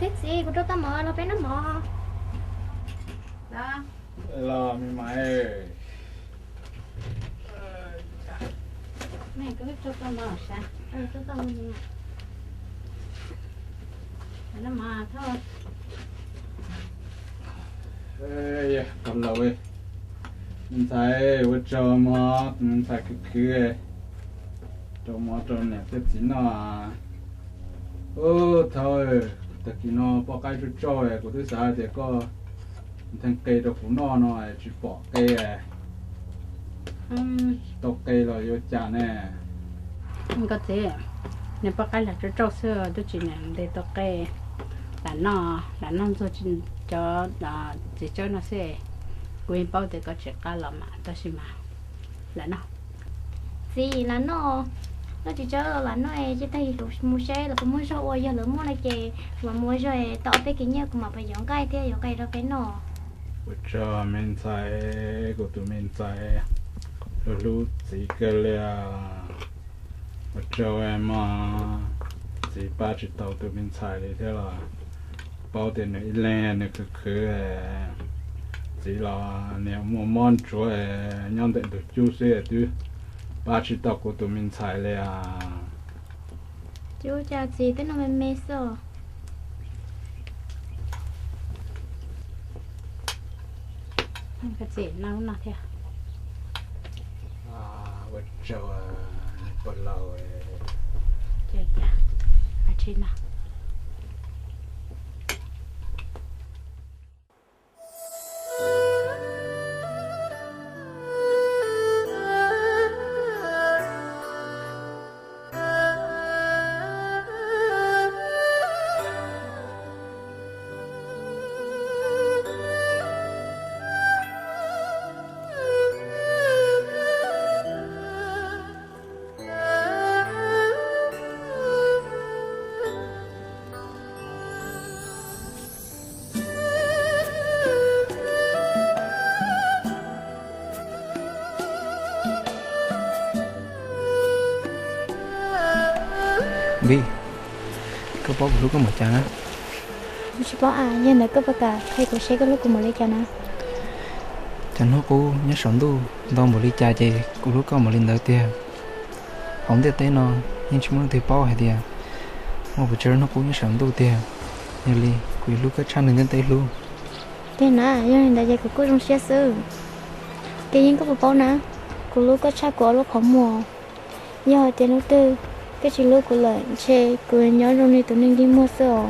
Thiab txiv, kuv rau tau mov los peb noj mov. Los me mas. Koj laus, me ntxhais, ua tsaug mog, tus me ntxhais khwv khwv rau mov rau niam thiab txiv noj. Ub, thaum tag kis no poj qaib tsauj tsauj, kuv twb xav tias koj ntheej qe rau kuv noj no tsis pom qe, tsis tau qe los yuav cas ne. Koj txiv, niag poj qaib lam tsauj tsauj xwb, twb tsis ntev tau qe. Lam noj, lam noj ntxuag cov txiv tsawb no xwb. Kuv yeej paub tias koj tsis qab los mas tab sis mas lam noj. Txiv, lam noj, noj txiv tsawb los lam noj, ces tag kis kuv mus seb lawv puas muaj zog ua, yog lawv muaj no ces mam mus ua zog tau ob peb kis nyiaj kuv mam pais yuav nqaij thiab yuav nqaij rau peb noj. Ua tsaug me ntxhais, kuv tus me ntxhais, hlub hlub txiv kawg li. Ua tsaug mog, txiv pab tsis tau tus me ntxhais li thiab los paub tias nws ib leeg nws khwv khwv. Txiv los niam muaj mob ntsuav nyob ntawm ntug cub xwb twb pab tsis tau kuv tus me ntxhais li as. Cub cas txiv twb noj me me xwb. Koj txiv noj lub no thiab. Ua tsaug pog laus. Tsis no. Npib, koj paub kuv hlub koj npaum cas na? Kuv tsis paub as, yog ntawd koj puas kam qhia kuv seb koj hlub kuv npaum li cas na? Cov hnub qub nyob saum ntuj ntau npaum li cas ces kuv hlub koj npaum li ntawd tiag. Hauv ntiaj teb no yeej tsis muaj leej twg paub hais tias muaj pes tsawg lub hnub qub nyob saum ntuj tiag. Yog li kuv yuav hlub koj tshaj neeg ntiaj teb hlub. Tiag na, yog li ntawd ces kuv kuj zoo siab xwb. Kev yeej, koj puas paub na, kuv hlub koj tshaj kuv ob lub qhov muag. Yog hais tias hnub twg koj tsis hlub kuv lawm ntshe kuv nyob zoo li tus neeg dig muag xwb os.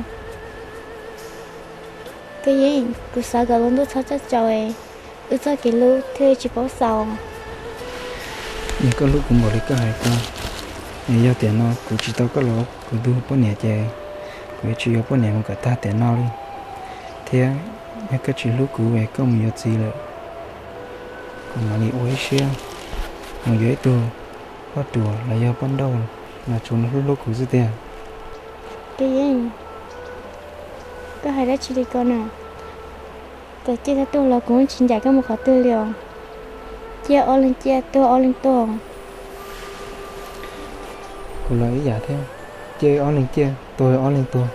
Kev yeej, kuv xav kom lub ntuj txhob txawj tsaus es wb txoj kev hlub thiaj li tsis paub xaus. Yog koj hlub kuv npaum li koj hais ko, es yog tiam no kuv tsis tau koj los ua kuv tus poj niam ces kuv yuav tsis yuav poj niam mus kom tag tiam no li. Thiab yog koj tsis hlub kuv es koj mus yuav txiv lawm, kuv mam li ua ib siab mus yuav ib tug poj ruam los yog poj nrauj los tsuas hlub hlub kuv xwb tiag. Kev yeej, koj hais dab tsi li ko na? Txawm ciaj thiab tuag los kuv tsis ncaim koj mus qhov twg li os. Ciaj ob leeg ciaj, tuag ob leeg tuag. Kuv los ib yam thiab, ciaj ob leeg ciaj, tuag ob leeg tuag.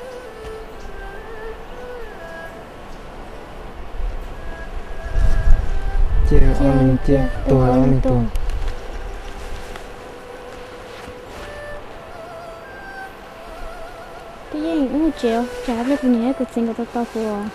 Ciaj ob leeg ciaj, tuag ob leeg tuag. Twb yeej wb mus tsev, tsam pliag kuv niam thiab kuv txiv nkawd tau tos kuv os.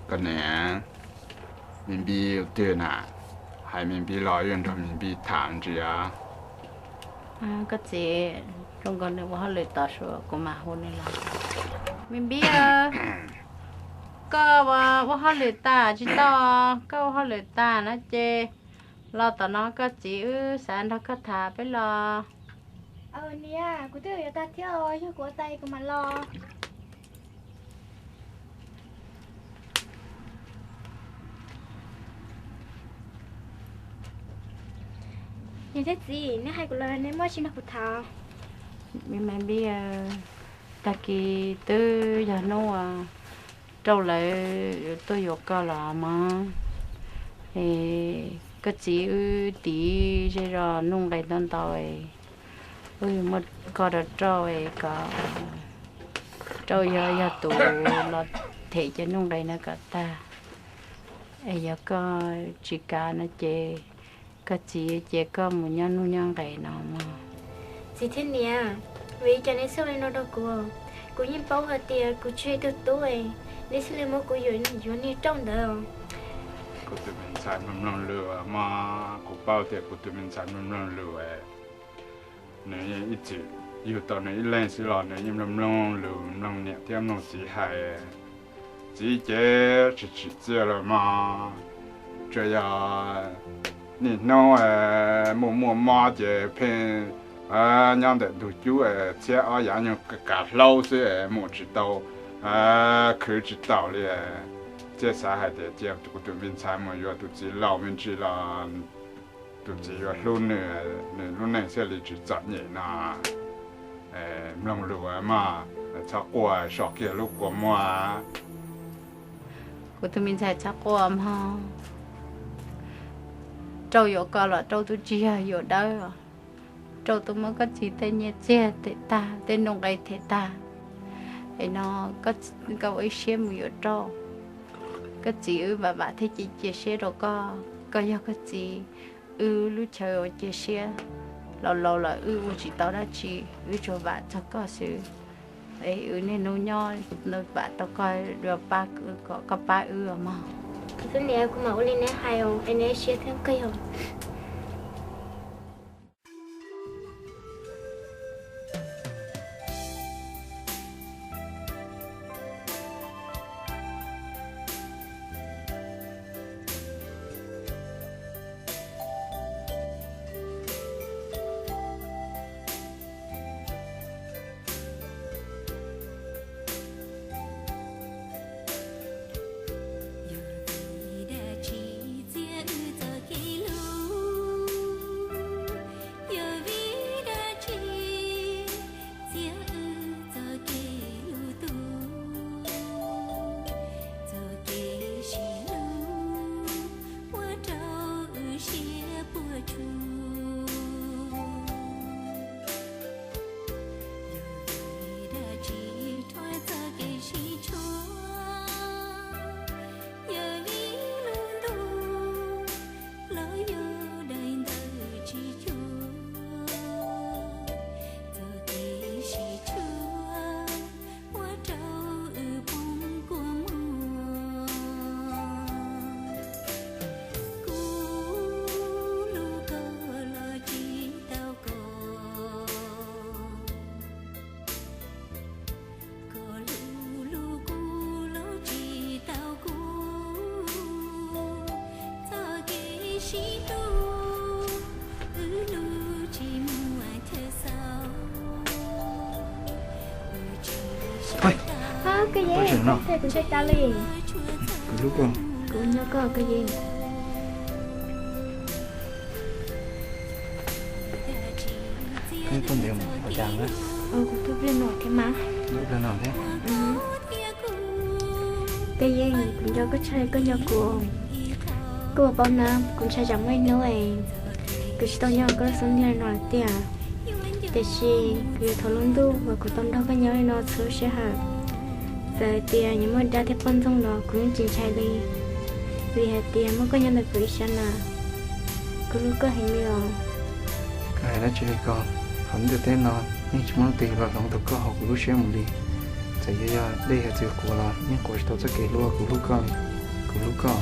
Koj niam, me Npib ua twg na? Hais me Npib los yuav nrog me Npib tham ntsia. Koj txiv, zoo nkaus nws ua hauj lwm tod, kuv mam hu nws los. Me Npib, koj ua hauj lwm tas tsis tau? Koj ua hauj lwm tas no ces los tom no koj txiv wb xav nrog koj tham peb los. Niam, kuv twb yuav tag thiab os, yog kuv ua tag kuv mam los. Niam thiab txiv, neb hais kuv los neb muaj tsis nrog kuv tham? Me Npib, Tag kis twb yog hnub uas Rauj lawv tuaj yuav koj los mog. Es koj txiv wb tiv zej zog nuj nqes ntau ntau, wb yuav muab koj rau Rauj es kom Rauj yog, yog tus los them cov nuj nqes no kom tag. Es yog koj tsis kam no ces koj txiv ces koj mus nyob nuj nyob nqes no mog. Txiv thiab niam, vim li cas neb xav li no rau kuv? Kuv yeej paub hais tias kuv tsis yog ib tug tub, neb xav li muab kuv yuav niag Rauj ntawd. Kuv tus me ntxhais mloog mloog lus mog, kuv paub tias kuv tus me ntxhais mloog mloog lus, nws ib txwm yug tau nws ib leeg xwb los nws yeej mloog mloog lus mloog niam thiab mloog txiv hais. Txiv ces tsis tsim txiaj lawm mog, tsuas yog niaj hnub muaj muaj mob ces pheej nyob ntawm ntug cub txhiab ob yav nyuag kav hlaub xwb, mus tsis tau, khwv tsis taus li. Thiaj xav hais tias cia kuv tus me ntxhais mus yuav tus txiv laus me ntsis los tus txiv yuav hlub nws, nws lub neej thiaj li tsis txom nyem no. Mloog lus mog, txhob quaj, so kiag lub kua muag. Kuv tus me ntxhais txhob quaj mog. Rauj yuav koj los Rauj twb tsis yog yuav dawb os. Rauj twb muab koj txiv tej nyiaj txiag them tag, tej nuj nqes them tag. Es no koj ua ib siab mus yuav Rauj. Koj txiv wb vam vam thiab cia, cia siab rau koj, koj yog koj txiv, wb lub chaw uas cia siab. Laus laus lawm wb ua tsis tau dab tsi, wb tsuas vam txog koj xwb. Es wb niaj hnub nyob vam tau koj, kom koj pab wb mog. Kuv tus niam, kuv mam ua li neb hais, es neb siab thiab kawg yog. Yog vim dab tsi txiav wb txoj kev hlub? Yog vim dab tsi txiav wb txoj kev hlub tus? Txoj kev sib hlub ua rau wb siab puas tsuaj. Yog vim dab tsi rhuav txoj kev sib tshuam? Yog vim lub ntuj los yog daim ntawv tsis cuag. Txoj kev sib tshuam ua rau wb poob kua muag. Kuv hlub koj los tsis tau koj, koj hlub hlub kuv los tsis tau kuv. Txoj kev sib hlub wb hlub tsis muaj chaw xaus. Koj Yeeb, koj ntshai kuv ntshai tas li. Kuv hlub koj. Kuv nyob koj, koj Yeeb. Koj tuaj ntev ua cas na? Kuv tuaj pliag no thiab mas. Tuaj pliag no thiab. Koj Yeeb, kuv nco koj tshaj koj nco kuv. Koj puas paub na, kuv ntshai tsam muaj ib hnub es kuv tsis tau nyob koj lub xub ntiag no lawm tiag. Tiam sis kuv yuav thov lub ntuj uas kuv tau nrog koj nyob li no txhua lub sij hawm. Txawm hais tias yuav muaj dab thiab poj ntxoog los kuv yeej tsis ntshai li, vim hais tias muaj koj nyob ntawm kuv ib sab na. Kuv hlub koj heev li os. Koj hais dab tsi li ko? Hauv ntiaj teb no yeej tsis muaj leej twg los hloov tau koj hauv kuv lub siab mus li. Txawm yuav yog dej yuav txwv quav los yeej quav tsis tau txoj kev hlub uas kuv hlub koj li. Kuv hlub koj.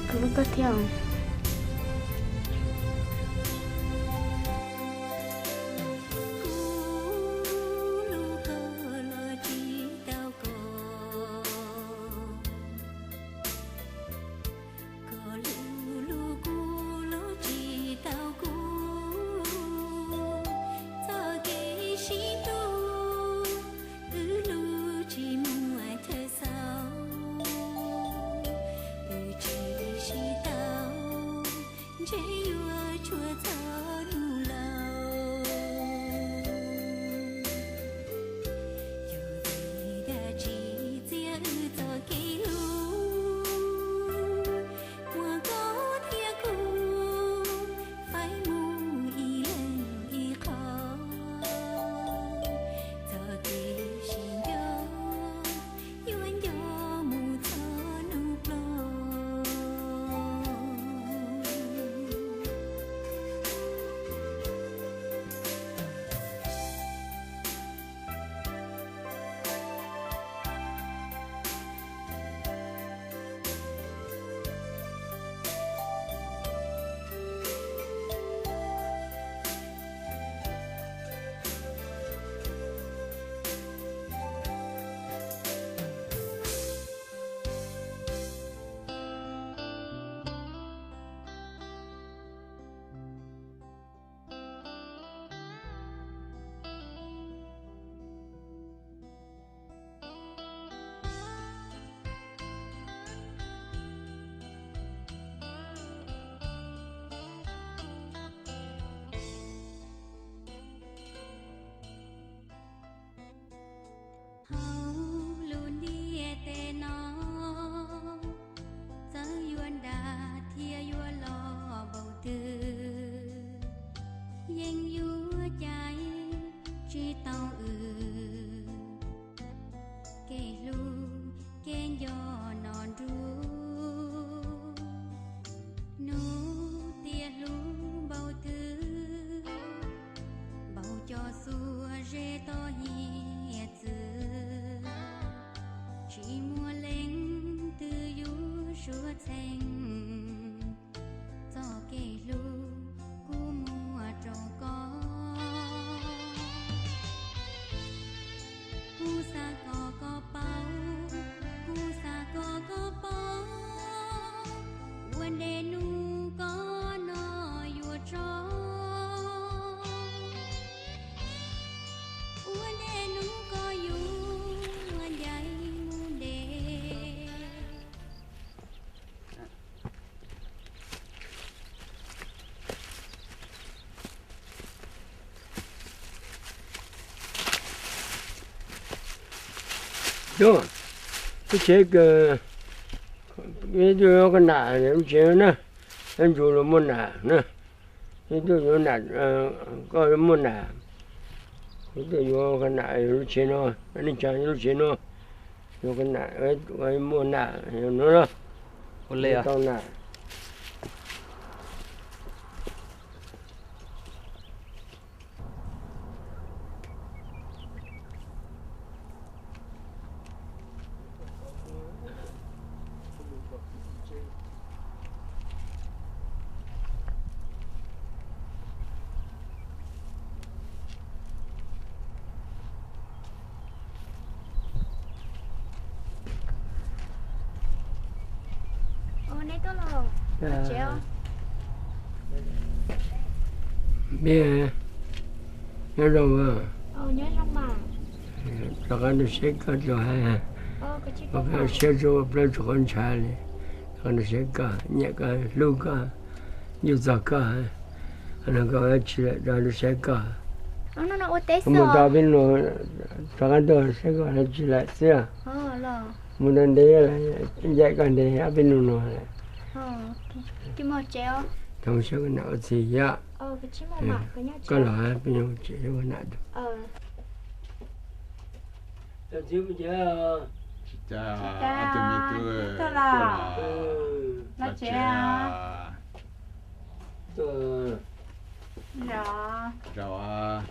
Kuv hlub koj thiab. Koj hlub hlub kuv los tsis tau kuv. Txoj kev sib hlub wb hlub tsis muaj chaw xaus. Wb tsis sib tau Suav txheej txoj kev hlub kuv muaj rau koj. Kuv xav kom koj paub, kuv xav kom koj paub, ua ntej hnub koj no yuav tso. Ua ntej hnub koj yuav ncaim mus ntev. Tus, lub tsev koj, ib tug yuav koj nam lub tsev na, ib tug yuav muaj nam na, ib tug yuav nam, koj yuav muaj nam, ib tug yuav koj nam lub tsev no, nej tsa lub tsev no, yuav koj nam, muaj nam no na. Ua li tau nam. Neb tuaj los? Nyob zoo, nyob zoo. Rov qab tuaj saib koj tus hais, siab tsuas plaub tsuas qhov ntshav li. Rov qab tuaj saib koj, nyiam koj, hlub koj, yug txog koj, no koj tsis lam rov tuaj saib koj. Mus tau peb nus, rov qab tuaj saib koj tsis lam xwb. Mus tau ntev, ncaim koj ntev ob peb nus no. Tau saib koj nam ua txiv yom. Koj los peb nyob tsev ua nam tus. Tsis cas, ob tug me tub tuaj los? Los tsev. Zaum.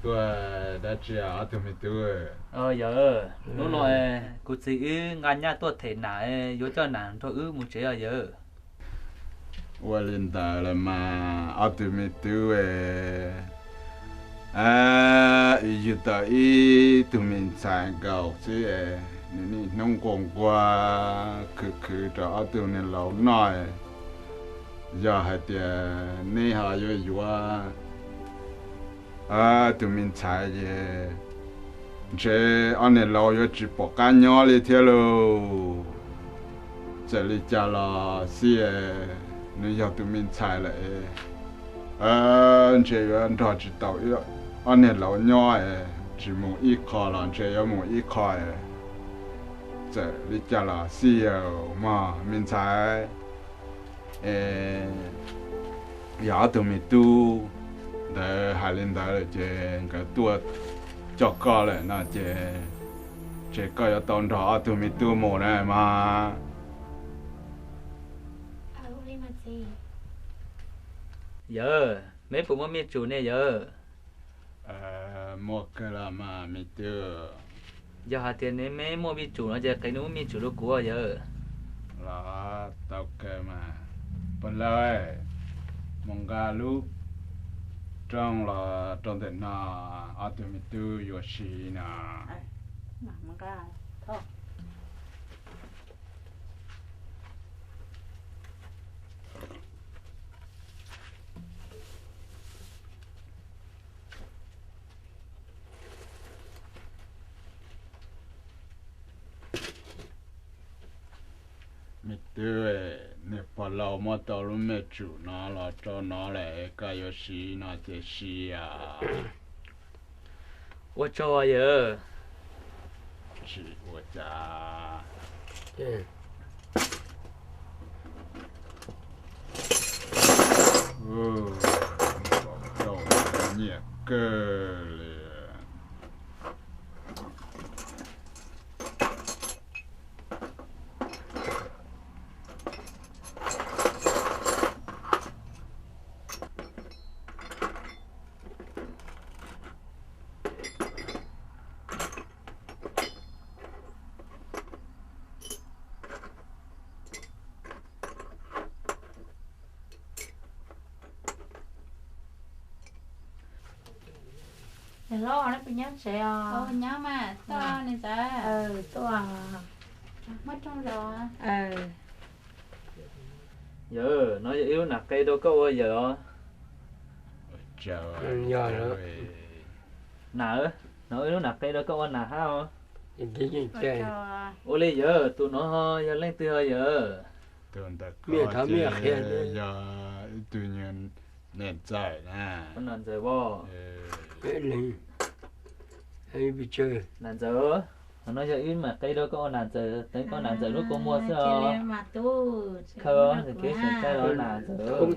Tuaj dab tsi ob tug me tub? Yawm, hnub no kuv txiv wb nqa nyab tuaj them nam, yuav coj nam nrog wb mus tsev os yawm. Ua li ntawd los mas ob tug me tub, wb yug tau ib tug me ntxhais nkaus xwb, nws niaj hnub nquag nquag khwv khwv rau ob tug niag laus noj. Yog hais tias neb ho yuav yuav tus me ntxhais ces ntshe ob niag laus yuav tsis pom qab nyob li thiab lauj. Txawm li cas los xij, nws yog tus me ntxhais lawm, ntshe yuav nrog tsis tau ob niag laus nyob, tsis mus ib qho los ntshe yuav mus ib qho. Txawm li cas los xij mog me ntxhais. Yog ob tug me tub ntawd hais li ntawd lawm ces nkawd tuaj coj koj lawm no ces, ces koj yuav tau nrog ob tug me tub mus na mas. Yawm, neb puas muaj mej tsum ne yawm? Muaj kawg los mas me tub. Yog hais tias neb muaj mej tsum no ces qiv neb lub mej tsum rau kuv yawm. Los tau kawg mas. Pog laus, mus nqa lub rooj los rau ntawm no, ob tug me tub yuav siv no. Me tub, niag pog laus muab tau lub mej tsum no los rau no lawm, koj yuav siv no ces siv os. Ua tsaug yawm. Tsis ua cas. Nyiam kawg li. Hlob, neb puas nyob tsev os? Nyob mas, tuaj neb ntxawm. Tuaj. Muab rooj los. Yawg, no yog ib lub nas qe rau koj ua yawg os. Nas, no ib lub nas qe rau koj ua nas hab os. Ua li yawg, tus no yog leej twg os yawg? Yog ib tug niam ntxawm na. Nas ntxawm, no yog ib lub nas qe rau koj ua nas ntxawm, teev koj nas ntxawm lub kua muag xwb os. Khaws kev xyem txaij los nas ntxawm.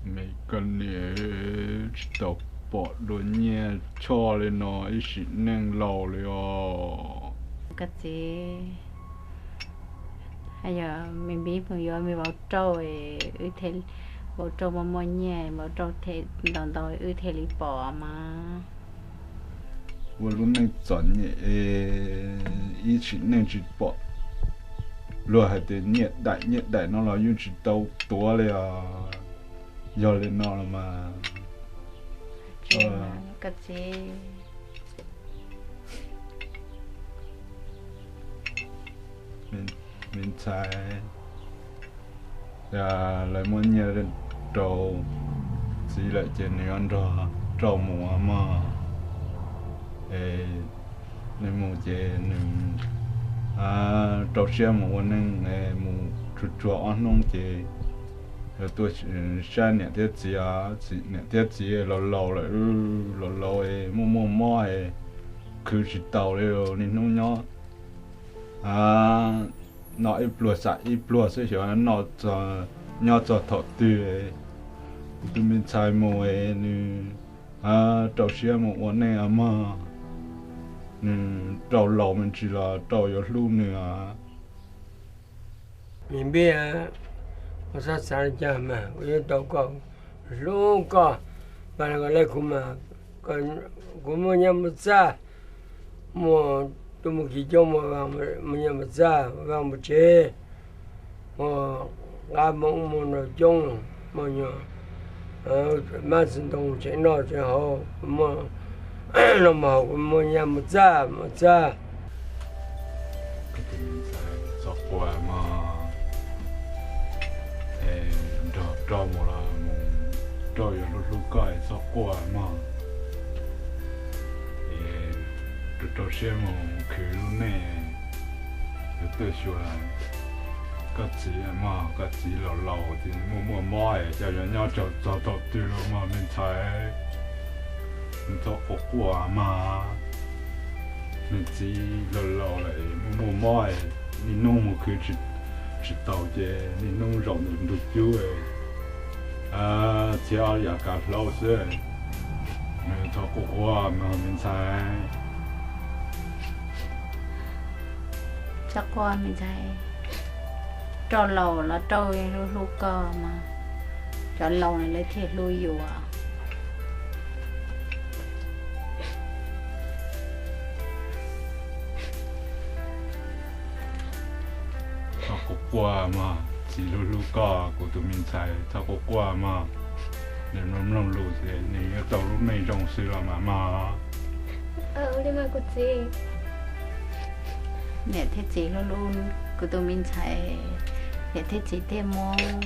Me koj niam, tsis tau pom dua nyiaj choj li no ib sim neej laus li os. Koj txiv, yog me npib mus yuav me vauv rauj, vauv rauj muaj muaj nyiaj, vauv rauj them ntau ntau wb thiaj li pom mas. Ua lub neej txom nyem, ib sim neej tsis pom. Luag hais tias nyiaj daim nyiaj daim no los yeej tsis tau tuav li os. Yog li no los mas me ntxhais, lawv muab nyiaj rau txiv lawm ces nws yuav nrog rauj mus mog. Es nws mus ces nws rau siab mus ua neej, mus tsuag tsuag ob hnub ces yuav tuaj saib niam thiab txiv. Niam thiab txiv laus laus lawm, laus laus es muaj muaj mob es khwv tsis taus li, niaj hnub nyob noj ib pluag xam ib pluag xwb, xyov nyob txog thaum twg. Kuv tus me ntxhais mus es nws rau siab mus ua neej mog. Nws rau laus me ntsis los rau yuav hlub nws os. Me npib, koj txhob xav li cas mas, kuv yuav tau koj, hlub koj. Mas li kuv mas, kuv muaj nyiaj muaj txaj, muaj tus mus kis coob, muaj nyiaj muaj txaj, vaj mus tsev, muaj qab muaj ub muaj no coob, muaj nyuag mab txiv ntoo tsev noj tsev haus, kuv muaj noj mov haus, kuv muaj nyiaj muaj txaj muaj txaj. Koj tus me ntxhais txhob quaj mog, es nrog rauj mus los mus, rauj yuav hlub hlub koj es txhob quaj mog. Es rau rau siab mus khwv lub neej, yuav tuaj xyuas koj txiv mog, koj txiv laus laus ces muaj muaj mob es cas yuav nyob tau txog thaum twg los mog me ntxhais. Nws txhob quaj quaj mog, nws txiv laus laus lawm muaj muaj mob, niaj hnub mus khwv tsis taus ces niaj hnub zaum ntug cub, txhiab ob yav kav hlaub xwb. Nws txhob quaj quaj mog me ntxhais. Txhob quaj me ntxhais, rauj laus los rauj hlub hlub koj mas, cov laus lawv thiaj hlub yus. Txhob quaj quaj mog, txiv hlub hlub koj kuv tus me ntxhais, txhob quaj quaj mog. Nws mloog mloog lus ces nws yuav tau lub neej zoo xwb los mas mog. Niam thiab txiv hlub hlub kuv tus me ntxhais, niam thiab txiv thiaj muab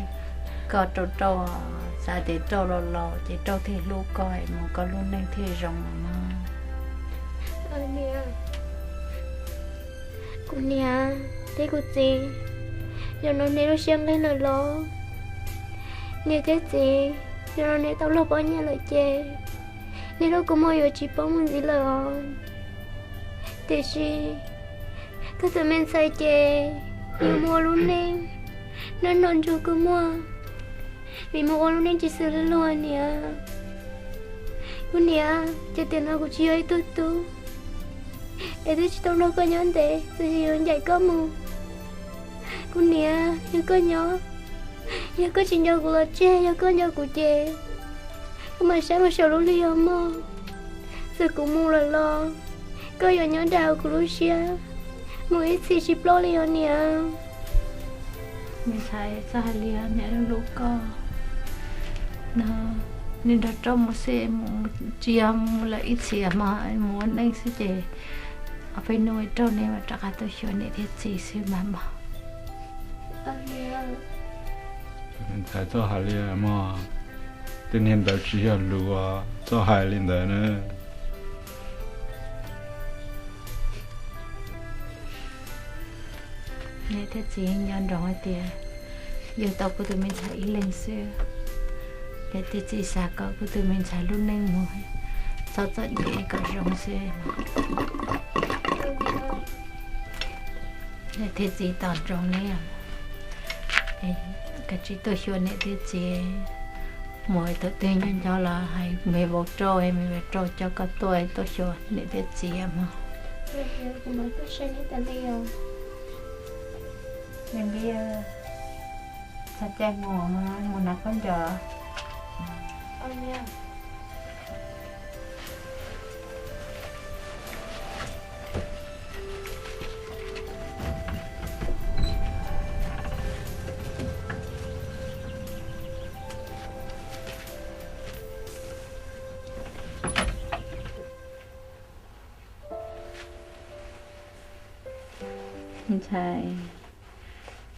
koj rau rauj, xav tias rauj laus laus ces rauj thiaj hlub koj, mus koj lub neej thiaj zoo mog. Kuv niam thiab kuv txiv, yog no neb lub siab nqig lawm los? Niam thiab txiv, yog no neb tau luag poj niam lawm ces neb hlub kuv muaj yuav tsis paub mus ntxiv lawm os. Tiam sis koj tus me ntxhais ces yuav mus ua lub neej noj noj ntsug kua muag, vim mus ua lub neej tsis xws li luag niam. Kuv niam, ces tiam no kuv tsis yog ib tug tub es twb tsis tau nrog koj nyob ntev, txawm tsis yuav ncaim koj mus. Kuv niam, yog koj nyob, yog koj tsis nco kuv los tseg, yog koj nco kuv ces Kuv mam saib mus saum lub hli os mog. Txawm kuv mus lawm los koj yuav nyob nram hauv kuv lub siab mus ib txhis tsis ploj li os niam. Me ntxhais, txhob hais li os, niam hlub hlub koj no. Nws nrog roj mus xwb, mus tsis yog mus lawm ib txhis mog, mus ua neej xwb ces ob peb hnub roj nej mam rov qab tuaj xyuas niam thiab txiv xwb mas mog. Ntxhais, txhob hais li mog, tej niag ntawd tsis yog lus, txhob hais li ntawd na. Niam thiab txiv nco ntsoov hais tias yug tau kuv tus me ntxhais ib leeg xwb, niam thiab txiv xav kom kuv tus me ntxhais lub neej mus txhob txom nyem kom zoo xwb. Niam thiab txiv tos ntsoov ne, kav tsij tuaj xyuas niam thiab txiv. Mus thaum twg nco nco los hais me vauv rau, me vauv rau coj koj tuaj, tuaj xyuas niam thiab txiv mog. Niam Npis, txog caij mus, mus hnav khaub ncaws. Ntxhais,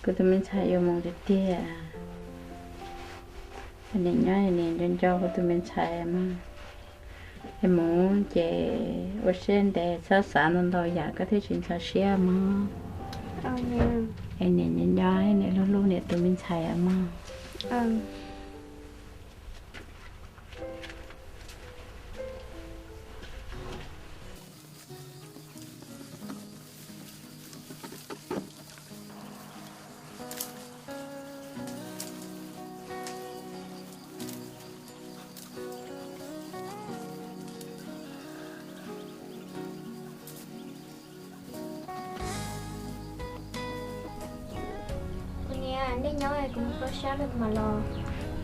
kuv tus me ntxhais yuav mus tiag tiag. Niam nyob niam nco nco kuv tus me ntxhais mog. Es mus ces ua siab ntev, txhob xav ntau ntau yam koj thiaj tsis ntxhov siab mog. Es niam nco nco, niam hlub hlub niam tus me ntxhais mog. Kuv niam, nej nyob kuv mus pab sab lawm mas los.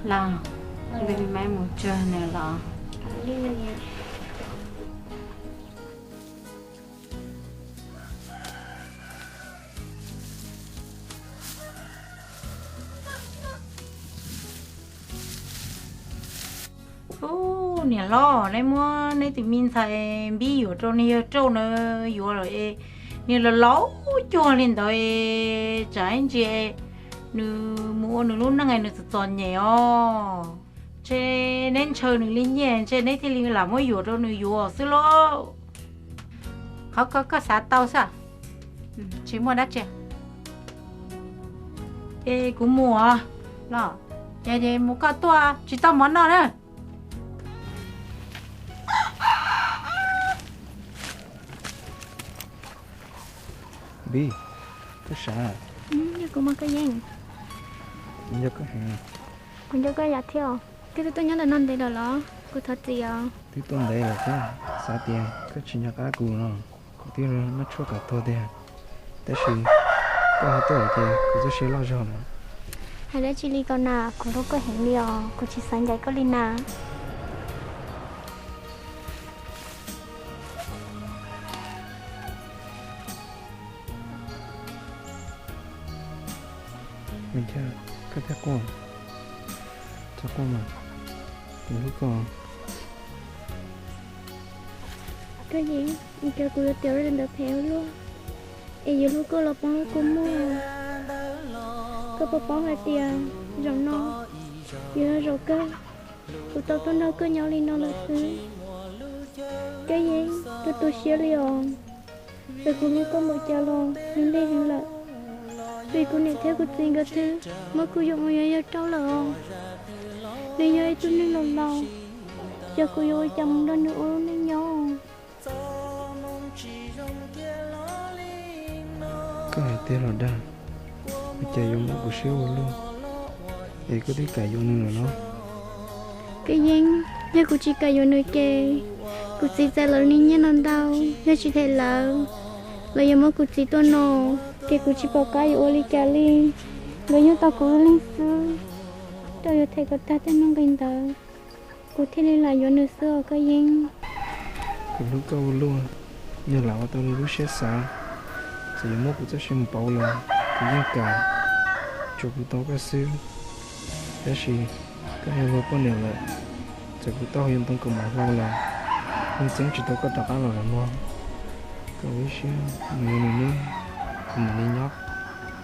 Los, kuv tus me maiv mus tsuag nws los. Ub, niam hlob, neb muab neb tus me ntxhais Npib yuam rau niag yawg Rauj na, yuav lawm es niag laus laus cuag li ntawd es tsam ib ntsis nws mus ua nws lub neej nws txom txom nyem os. Ntshe neb ntshaw nws li nyiaj ntshe neb thiaj li lam muab yuam rau nws yuav xwb lauj. Qhov ko koj xav tau xwb. Tsis muaj dab tsi. Es kuv mus os. Los, ces mus koj tuaj tsis tau mov noj na. Npib, koj sav? Yog kuv mas koj yeej. Kuv nco koj heev. Kuv nco koj yam thiab. Koj twb tuaj nyob ntawm no ntev lawm los? Kuv thov txim os. Twb tuaj ntev lawm thiab, xav tias koj tsis nco qab kuv no, kuv twb muab tshuaj kom tuag tiag. Tab sis koj ho tuaj lawm ces kuv txoj sia loj zog na. Hais dab tsi li ko na, kuv hlub koj heev li os, kuv tsis xav ncaim koj li na. Me Nchaj, koj thiaj quaj, txhob quaj mas, kuv hlub koj. Koj yeej, es cas kuv yuav tiav li ntawd phem ua luaj, es yuav hlub koj los poob kuv muag. Koj puas paub hais tias zaum no yuav yog zaum kawg kuv tau tuaj nrog koj nyob li no lawm xwb. Koj yeej, koj tu siab li os. Txawm kuv hlub koj npaum cas los nws lig heev lawm, vim kuv niam thiab kuv txiv nkawd twb muab kuv yuam mus yuav yawg Rauj lawm os. Nws yog ib tug neeg laus laus, ces kuv yuav ua cas mus nrog nws ua lub neej nyob? Koj hais tiag los dag, ua cas yuav muab kuv siab ua luaj, es koj twb kam yuav nws lawm los? Koj yeej, yog kuv tsis kam yuav nws ces kuv txiv txais lawv niag nyiaj no ntau, yog tsis them lawv, lawv yuav muab kuv txiv tua no, ces kuv tsis pom qab yuav ua li cas li. Nkawd yug tau kuv ib leeg xwb, rau yuav them kom tag tej nuj nqis ntawd. Kuv thiaj li lam yuav nws xwb os Koj Yeeb. Kuv hlub koj ua luaj, yog lam ua tau li lub siab xav, txawm yuav muab kuv txoj sia mus pauv los kuv yeej kam, tsuav kuv tau koj xwb. Tab sis koj yog luag poj niam lawm, txawm kuv tau yuav ntoo kaus mom hlau los yeej txeeb tsis tau koj rov qab los lawm mog. Koj ua ib siab mus yuav nws nawb, kuv mam li nyob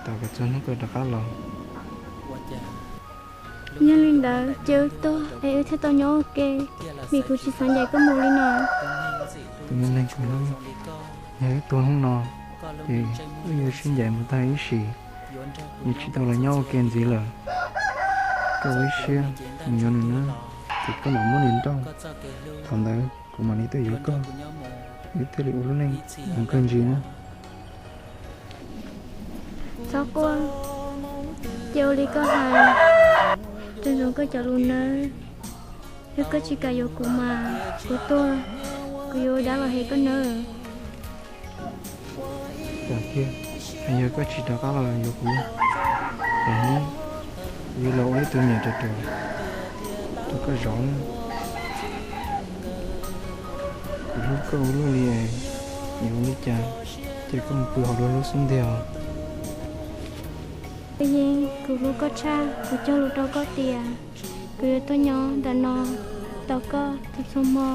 tos kom txog hnub koj rov qab los. Yog li ntawd ces wb tuag es wb thiaj tau nyob ua ke, vim kuv tsis xav ncaim koj mus li no. Tus me neeg kuv hlub, yog wb tuag hnub no ces wb yuav sib ncaim mus tag ib sim, yuav tsis tau los nyob ua ke ntxiv lawm. Koj ua ib siab mus yuav nws nawb, ces koj mam muab nws nrauj, thaum ntawd kuv mam li tuaj yuav koj, wb thiaj li ua lub neej mus kawg ntsis nawb. Txhob quaj, cia ua li koj hais, tsuas ntsoov koj cov lus nawb. Yog koj tsis kam yuav kuv mas kuv tuag, kuv yuav ua dab los hem koj nawb. Kam tiag, yog koj tsis rov qab los yuav kuv, ces hnub kuv yuav los ua ib tug niam ruam ruam rau koj zov. Kuv hlub koj ua luaj li, yuav ua li cas cia koj mus pw hauv luag lub xub ntiag. Yeeb, kuv hlub koj tshaj, kuv cog lus rau koj tias kuv yuav tuaj nyob ntawm no tos koj txhua txhua hmo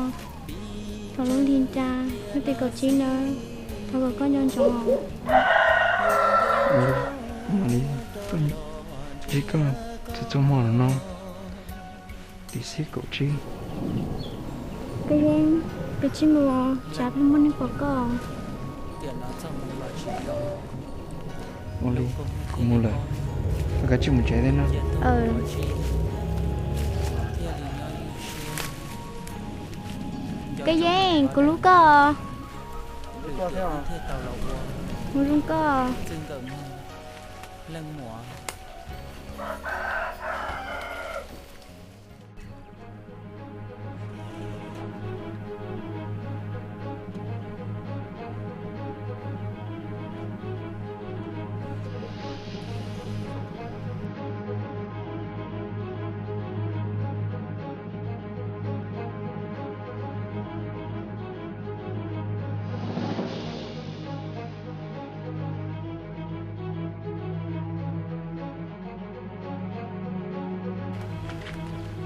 thaum lub hli nra hnub tim kaum tsib nawb, thov kom koj nco ntsoov. Kuv mam li tuaj ntsib koj txhua txhua hmo no tim xiab kaum tsib. Koj Yeeb, koj tsis mus, tsam pheej muaj neeg pom koj. Ua li, kuv mus lawm, koj kav tsij mus tsev thiab nawb. Koj Yeeb, kuv hlub koj. Mus zoo koj.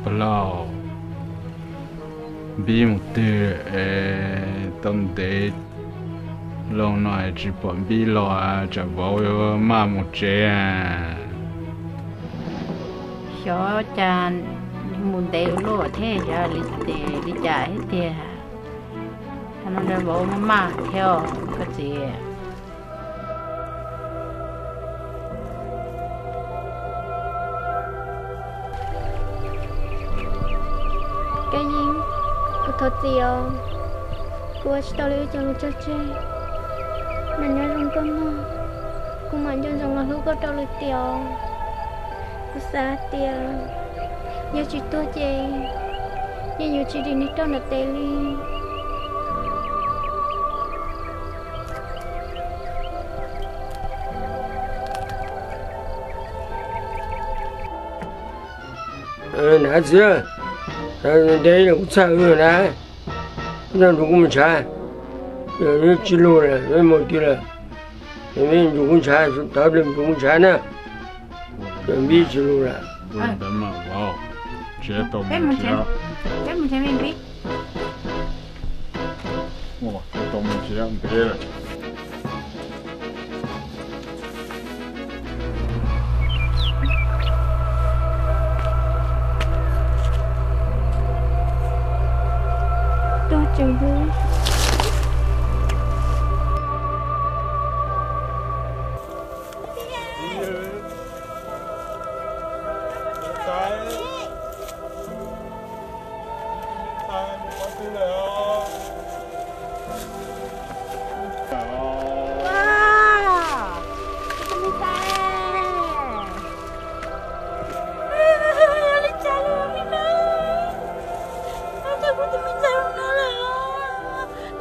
Pog laus, Npib mus twg es tau ntev loo no es tsis pom Npib los, tsam vauv yuav maj mus tsev. Xyov cas mus ntev ua luaj thiab, xyov li cas thiab tiag. Thaum no vauv maj maj thiab koj txiv. Koj Yeeb, kuv thov txim os, kuv ua tsis tau li wb cov lus cog tseg. Mas nyob zoo koj mog, kuv mam nco ntsoov los hlub koj rau lwm tiam os. Kuv xav hais tias yog tsis tuag ces yeej yuav tsis dim niag roj ntawm tes li. Nav txiv, ntev kuv txhaj na, nrog kuv mus ntshav, tsis lug lawm, mus twg lawm, nrog kuv ntshav, tov mus nrog kuv ntshav na, Npib tsis lug lawm. Tuag tseem hlub.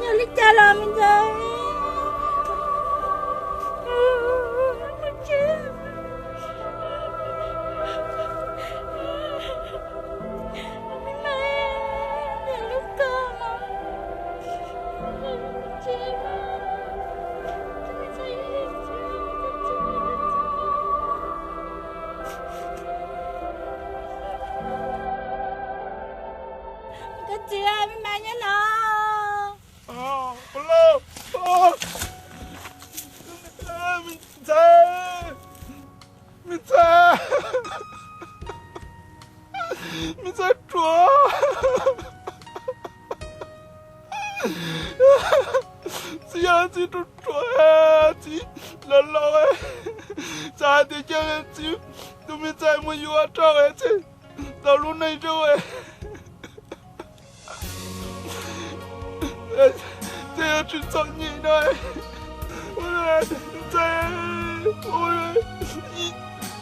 Yog li cas los me ntxhais? Txiv, me mas nyob no. Me ntxhais, me ntxhais, me ntxhais ruam. Txiv yog txiv ruam ruam, txiv laus laus, xav hais tias cia txiv tus me ntxhais mus yuav rau txiv tau lub neej rau. Tej yuav tsis txom nyem no, ntxhais,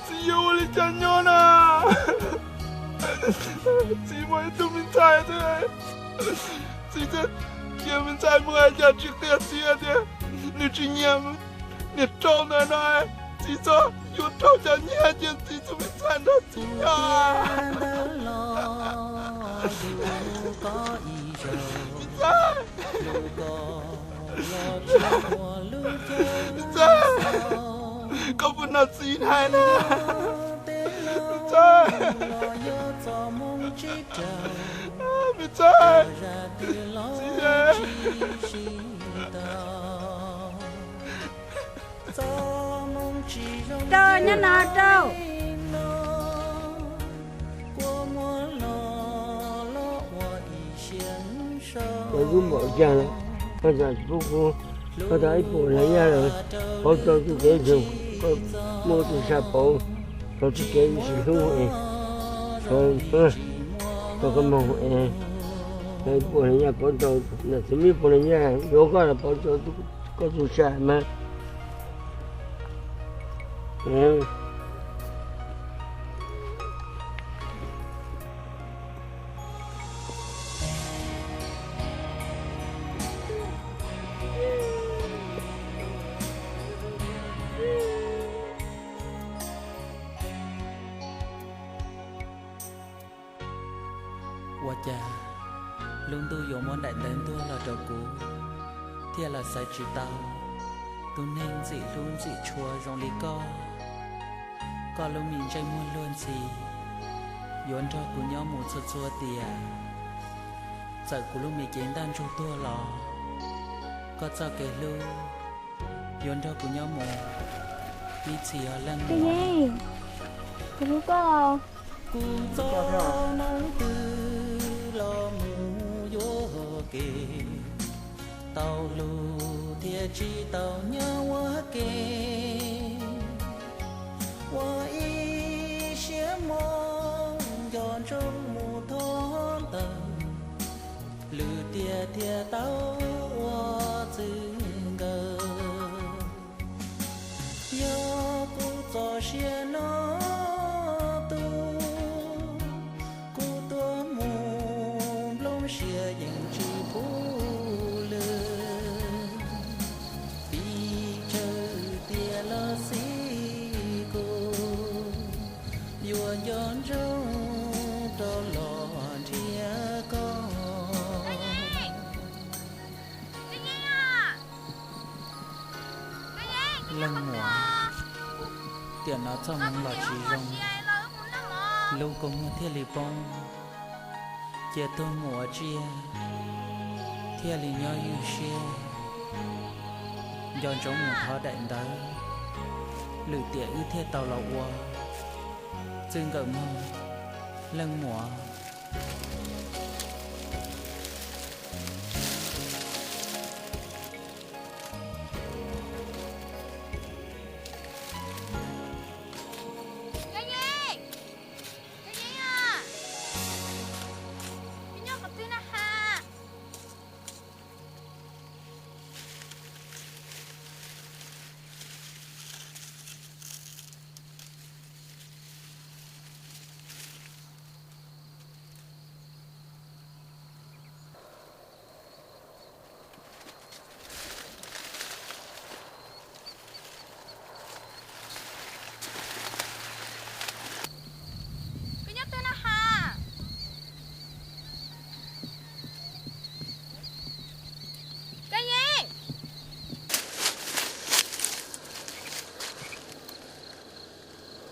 txiv yuav ua li cas nyob na? Txiv muaj ib tug me ntxhais, txiv cia me ntxhais mus hais cas tsis qhia txiv tias nws tsis nyiam niag rau ntawd no, txiv txhob yuav rau cov nyiaj ces txiv tus me ntxhais nrog txiv nyob. Koj puas hnov txiv hais na? Me ntxhais, me ntxhais, txiv. Rau nyob no rau. Koj lub npaum cas, koj txawm pub kuv, koj tau ib puas leej yaj lawm, pauv tau tus kev ntseeg, koj muaj tus sam pauv rau txoj kev ywj sim hlub es, rau koj moog es, tau ib puas leej yaj pauv tau, nam txiv muaj ib puas leej yaj yuav koj los pauv tau koj tus sam mas. Ua cas lub ntuj yuav muab daim ntawv ntuag los rau kuv, thiaj los xaiv tsis tau tus neeg ntxim hlub ntxim tshua zoo li koj. Koj lub me ntsej muag luag ntxhi yuav nrog kuv nyob mus txhua txhua tiam. Txawm kuv lub me cev ntaj ntsug tuag los, koj txoj kev hlub yuav nrog kuv nyob mus ib txhis os leej muam. Kuv hlub koj. Kuv txoj hmoo twg los mus yuam kev, tau hlub thiaj tsis tau nyob ua ke. Ua ib siab mog nco ntsoov mus thov ntawm, lwm tiam thiaj tau ua txwv nkawm. Yog kuv txoj sia no tu, kuv tuaj mus nplooj siab yeej tsis pub lwm. Pes tsawg tiam los xij kuv yuav nco ntsoov rov los nrhiav koj. Leej muam, tiam no txoj hmoov los tsis zoo, lub kua muag thiaj li poob, cia tuag mus ua tsiaj thiaj li nyob ywj siab. Nco ntsoov mus thov daim ntawv, lwm tiam wb thiaj tau los ua txwv nkawm mog leej muam.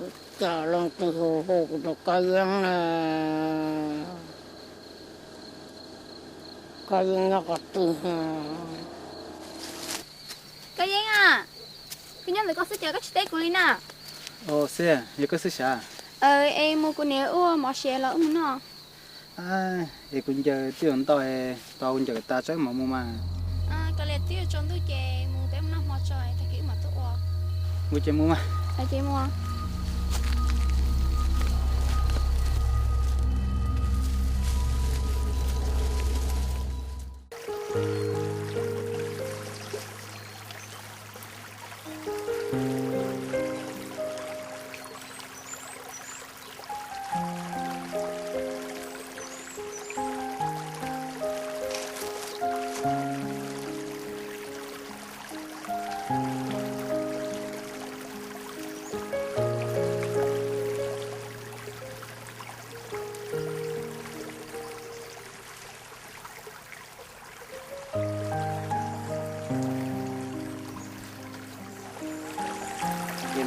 Kuv coj loo tus hu hu kuv tus koj yeeb na. Koj yeej nyob qhov twg? Koj Yeeb a, kuv nyob ntawm koj xwb ces koj tsis teb kuv li na. Xiab, yog koj xwb sav. Es mus kuv niam ua mov siav los wb mus noj. Es kuv ncaws twb yuav ntau, tos kuv ncaws tas tso wb mam mus mas. Koj liam twb yuav tsaus ntuj ces mus peb mus noj hmo tso, tag kis wb mam tuaj ua. Mus ces mus mas. Ces mus.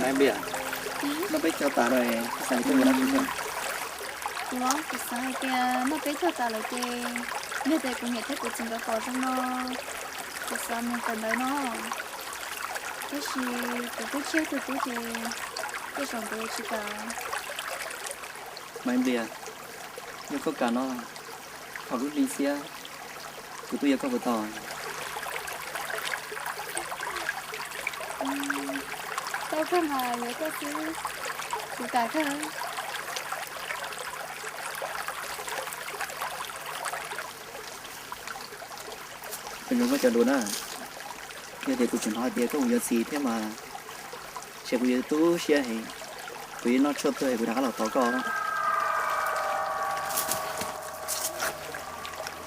Maiv Nplias, noj peb caug tas lawm, koj xav tias koj yuav dab tsi thiab? Kuv, kuv xav hais tias noj peb caug tas lawm ces yog tias kuv niam thiab kuv txiv nkawd pom zoo no, kuv xav mus kawm ntawv no, tab sis kuv twb tshiab tug tub ces tej zaum nkawd yuav tsis kam. Maiv Nplias, yog koj kam no, thaum lub hli xiab kuv twb yuav koj puas tau? Tau kawg mas, yuav koj xwb, kuv kam kawg. Kuv nco koj cov lus na, yog tias kuv tseem hnov hais tias koj mus yuav txiv thiab mas, ces kuv yuav tu siab heev, kuv yuav noj tshuaj tuag es kuv rov qab los tos koj.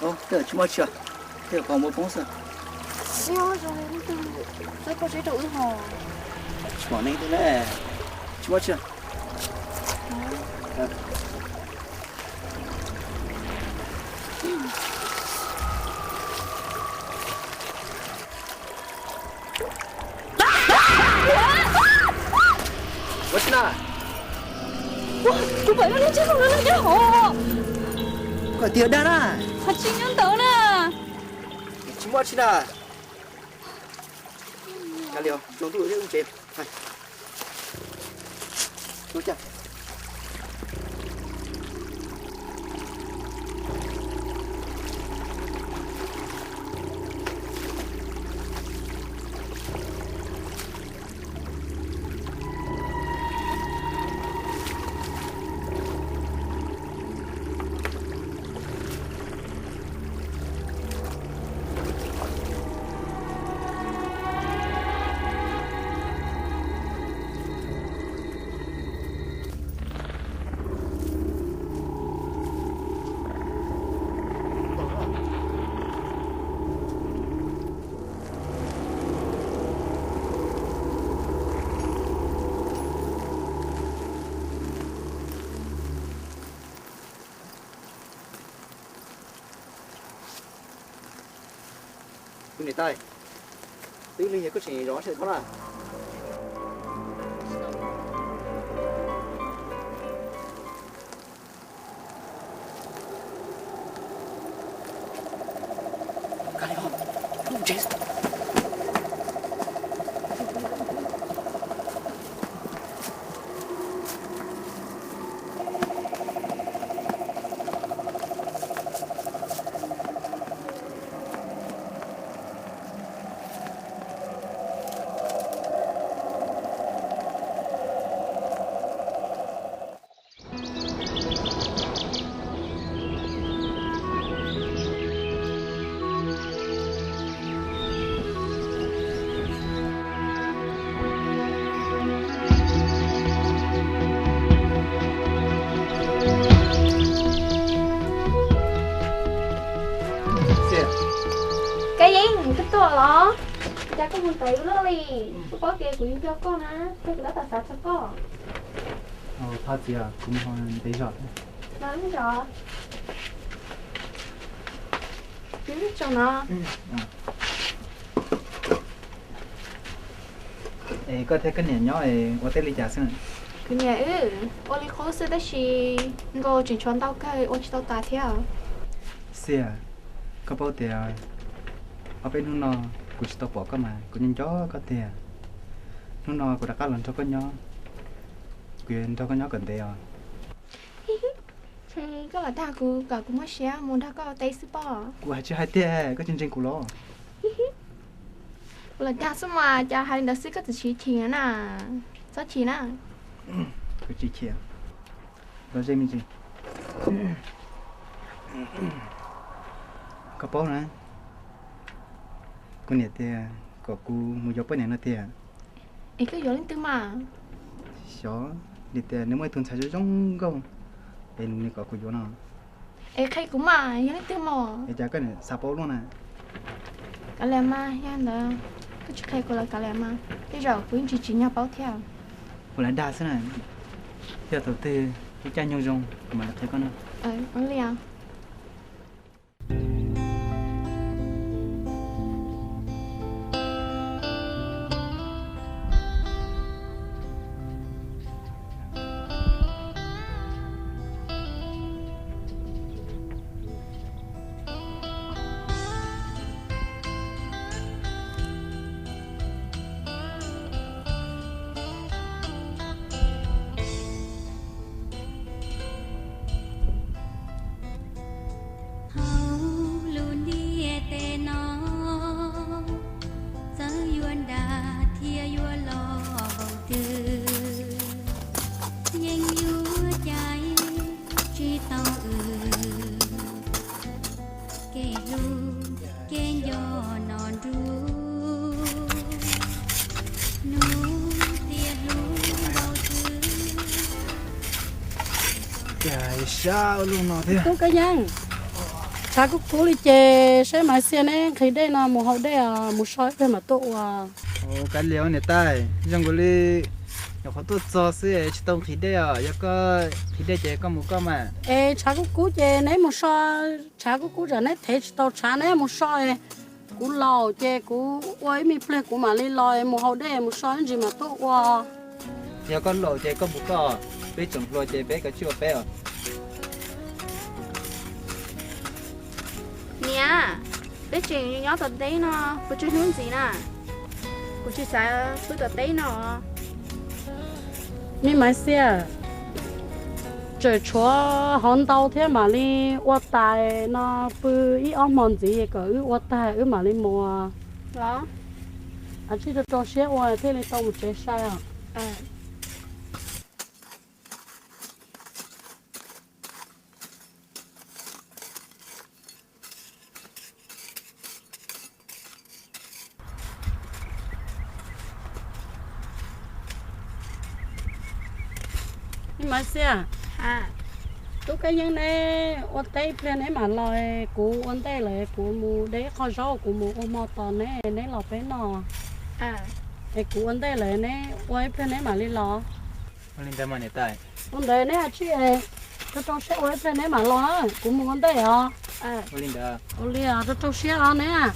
Tej zaum tsis muaj tsi, tej zaum qhov muag poob xwb. Tsis pom neeg thiab ne, tsis muaj tsi. Ua tsi na? Kuv pom ib lub ntsej muag nyob hauv. Koj tias dag na? Ho tsis nyob ntawd na. Tsis muaj tsi na. Kav liam, tsaus ntuj thiab, wb mus tsev. Kuv niam tais, twb lig yog koj tseem zov sab ko na. Koj Yeeb, koj tuaj los? Cas koj mus ntawd ib lub li? Koj paub tias kuv yeej nco koj na, koj kuv tab tom xav txog koj. Thov txiv, kuv mus ntev zog thiab. Los ib zos. Tsoom no. Es koj thiab koj niam nyob ua teb li cas xwb? Kuv niam wb ua li qub xwb tab sis nkaus tseem tshuav ntau kawg ua tsis tau tas thiab. Xiab, Koj paub tias ob peb hnub no kuv tsis tau pom koj mas kuv nco nco koj tiag. Hnub no kuv rov qab los nrog koj nyob, kuv yuav nrog koj nyob kom ntev os. Koj los dag kuv kom kuv muab siab mus nrog koj ua teb xwb pob. Kuv hais tsis hais tiag, koj tsis ntseeg kuv los? Kuv los dag xwb mas, cas hais li ntawd xwb koj txawm chim chim na. Txhob chim na. Kuv tsis chim. Los ze me ntsis. Koj paub na, kuv niam tias kom kuv mus yuav poj niam no tiag. Es koj yuav leej twg mas? Xyov, nws tias nws muaj ib tug ntxhais zoo zoo nkauj, es nws kom kuv yuav no. Es qhia kuv mas yog leej twg mas. Es cas koj niam xav paub luaj na? Kav liam mas, yog ntawd koj tsis qhia kuv los kav liam mas, tej zaum kuv yeej tsis tsim nyog paub thiab. Kuv lam dag xwb na, yog thaum twg ib caij nyoog zoo kuv mam li qhia koj na. Ua li os. Hauv lub ntiaj teb no, txawm yuav dag thiab yuav loj npaum twg, yeej yuav cais tsis tau wb kev hlub kev nco no nrub hnub tiav hlub npaum twg. Cas sab lub no thiab. Tub Kab Yeeb, tshav kub kub li ces saib Maiv Xiaj neb nqhis dej no mus haus dej os, mus so ib pliag mam tuaj ua. Kav liam niam tais, zoo nkaus li nyuam qhuav tuaj txog xwb tsis tau nqhis dej os, yog koj nqhis dej ces koj mus koj mas. Es tshav kub kub ces neb mus so, tshav kub kub tsam neb thev tsis tau tshav, neb mus so. Kuv laus ces kuv ua ib me pliag kuv mam li los mus haus dej mus so ib ntsis mam tuaj ua. Yog koj laus ces koj mus koj, peb tseem hluas ces peb kav tsij ua peb os. Niam, peb tseem nyob tom teb no puas tsawg hnub ntxiv na? Kuv tsis xav pw tom teb no. Me Maiv Xiaj, tseem tshuav hov ntau thiab mam li ua tas no, pw ib ob hmo ntxiv kom wb ua tag wb mam li mus. Los, tsij rau rau siab ua thiaj li tau mus tsev sai os. Me Maiv Xiaj, Tub Kab Yeeb neb ua teb ib pliag neb mam los, kuv ua ntej lawm kuv mus de ib qho zaub kuv mus ua hmo tos neb, neb los peb noj. Es kuv ua ntej lawm neb ua ib pliag neb mam li los. Ua li ntawd mas niam tais. Ua ntawd neb tsij rau rau siab ua ib pliag neb mam los, kuv mus ua ntej os. Ua li os, rau rau siab os neb.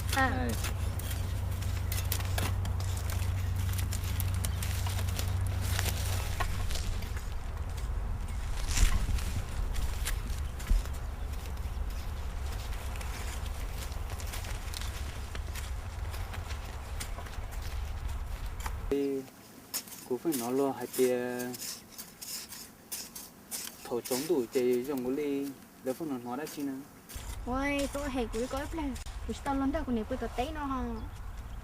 Kuv pheej hnov luag hais tias thaum tsaus ntuj ces zoo nkaus li lawv pheej hnov hnov dab tsi na. Ua, tub, hem kuv li koj ib pliag, kuv tsis tau luag nrog kuv niam pw tom teb no ho.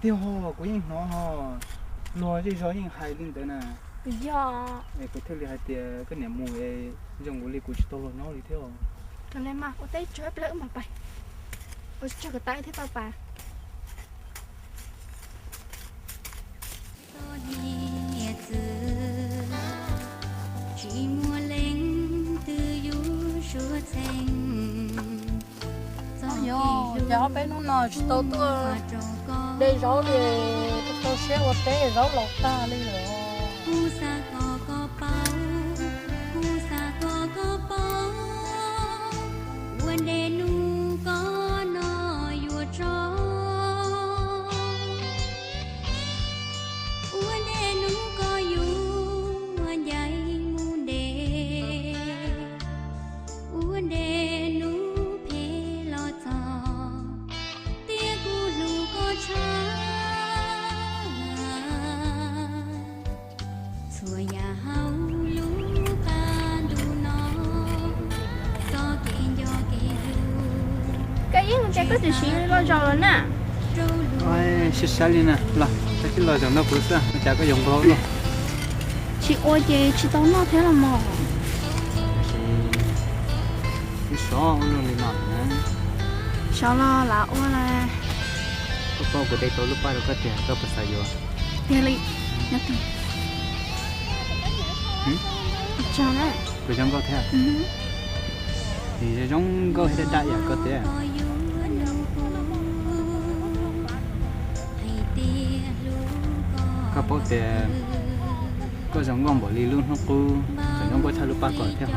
Tiag ho, kuv yeej hnov ho, luag zej zog yeej hais li ntawd na. Yog. Es kuv thiaj li hais tias koj niam mus es zoo nkaus li kuv tsis tau luag nyob li thiab. Thaum ne mas ua teb tsuag ib pliag wb mam pais, ua tsuag kom tas thiaj tau pais. Txoj niam txwv tsis muaj leej twg yus suav txheej. Txoj kev hlub, cas ob peb hnub no tsis tau tuaj de zaub li, tau siab ua teb zaub laus tag li lawm. Kuv xav kom koj paub, kuv xav kom koj paub, ua ntej hnub koj no yuav tso. Ua ntej hnub koj yuav ncaim mus ntev, ua ntej hnub phem los txog. Ces koj tseem siv loj zaus los na? Sib sab li na, los koj tsis loj zaus nrog kuv xwb, ua cas koj yuav nquag luaj? Tsis ua ces tsis tau noj thiab los mas. Kuv sov ua luaj li no na. Sov los lam ua na. Koj paub kuv de tau lub paj rau koj tiag, koj puas xav yuav? Tiag li. Tso na. Kuv zoo nkauj thiab. Zoo nkauj thiab daj yam koj tiag. Koj paub tias koj zoo nkauj npaum li lub hnub qub, tseem zoo nkauj tshaj lub paj kom thiab.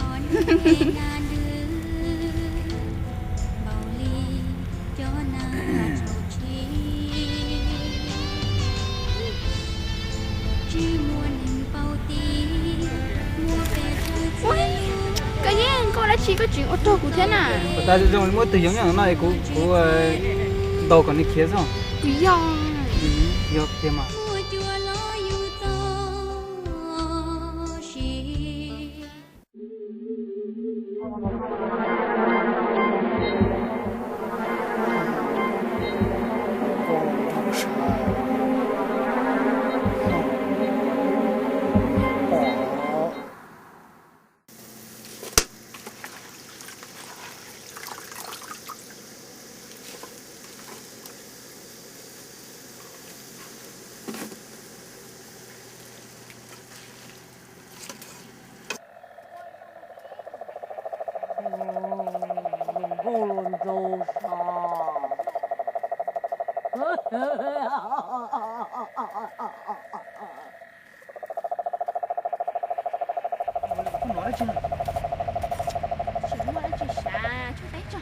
Koj yeej nkauj dab tsi koj tseem ua rog kuv thiab na? Ua tas zoo zoo muab tus yoov nyob no es kuv, kuv ntaus kom nws khiav xwb. Kuv yog. Yog tiag mas. Nkauj ntau sa. Koj hnov dab tsi na? Tsis muaj dab tsi sav, tsuag teb tso.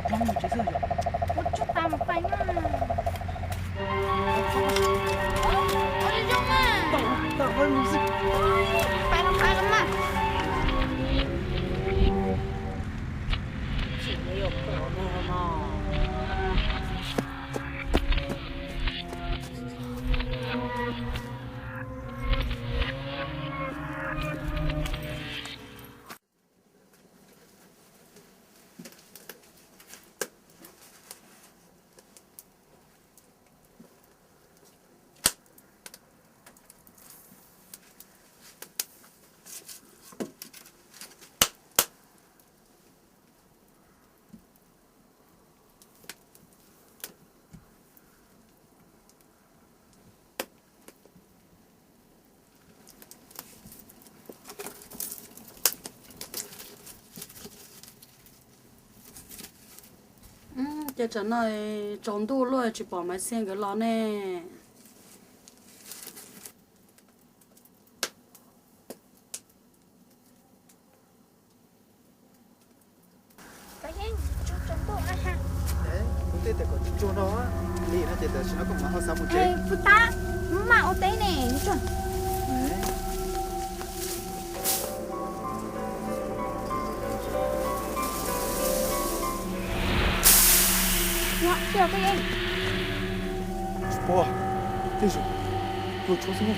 Tso mus tsev xwb. Muab tsuag tas mus pais na. Ua zoo zoo na. Pais los pais los mas. Ces tsam no tsaus ntuj luaj tsis pom Maiv Xiaj nkawd los ne. Kuv tej tias kom tsuag tsuag no, li no ces tam sim no koj mam ho xav mus tsev. Puas tab, maj ua teb ne. Tsis pom, tej zaum tua tshuav xwb.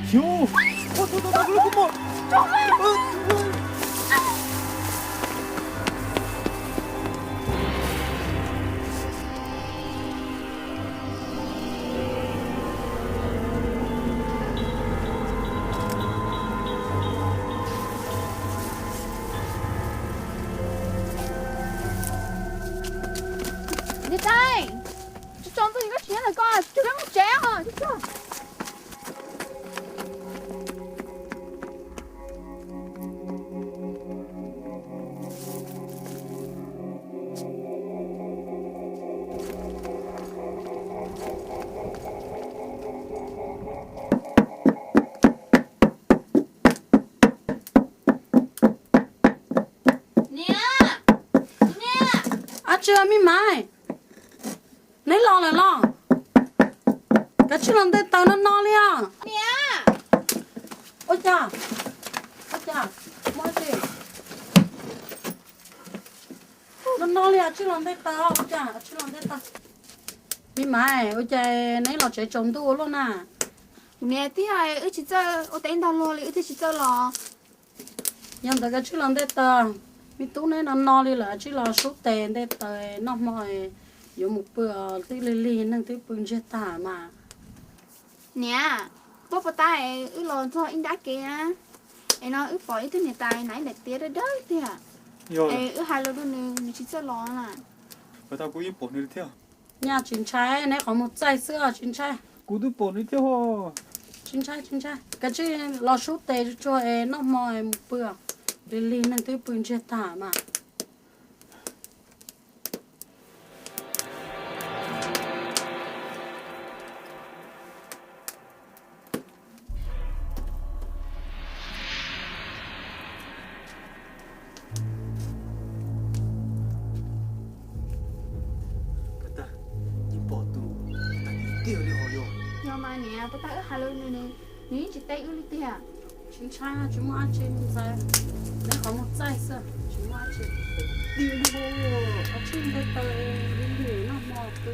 Xyov, ua tus tus tus lub kua muag. Niam tais, tsaus ntuj koj tsis nyob ntawm ko, coj peb mus tsev os. Niam, niam. Ab tsi, me Maiv, neb los lawm los? Kav tsij los nte taws no no li os. Niam. Ua cas? Ua cas? Muaj dab tsi? No no li os, tsij los nte taws, ua cas tsij los nte taws? Me Maiv, ua cas neb los tsev tsaus ntuj ua luaj na? Kuv niam twb yog wb tsis txawj ua teb ntau luag li wb thiaj tsis txawj los. Yog ntawd koj tsij los nte taws, me tub neb no no li lawm, tsij los sub tes nte taws noj hmo, yuav mus pw, twb lig lig neeg twb pw ntsiag tag mas. Niam, puab puas tab wb los txog ib nrab kev na, es no wb pom ib tug niam tais hnav ib daim tiab dawb dawb tiag, es wb hais lus rau nws, nws tsis txawj los na. Nyaj tsis ntshai, neb qhov muag txaij xwb tsis ntshai. Kuv twb pom nws thiab. Tsis ntshai, tsis ntshai, koj tsij los sub tes tsuag tsuag es noj hmo es mus pw, lig lig neeg twb pw ntsiag tag mas. Puas tab, yeej pom tus niam tais tiag li hos yog. Yog mas niam, puas tab wb hais lus nws, nws yeej tsis teb wb li tiag. Tsis ntshai, tsis muaj dab tsi ntxhais, neb qhov muag txaij xwb, tsis muaj dab tsi. Tiag li hos, tsij nte taws lig lig noj hmo pw.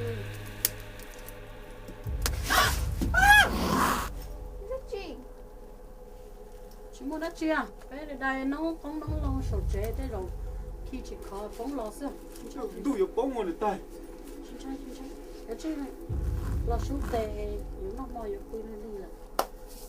Tsis muaj dab tsi, peb dai noob qoob noob loo saum tsev tej zaum khi tsis khov poob los xwb. Ntuj yuav poob ua niam tais. Tsis ntshai, tsis ntshai, koj tsij los sub tes, yuav noj hmo yuav pw lig lig lawm. Tsis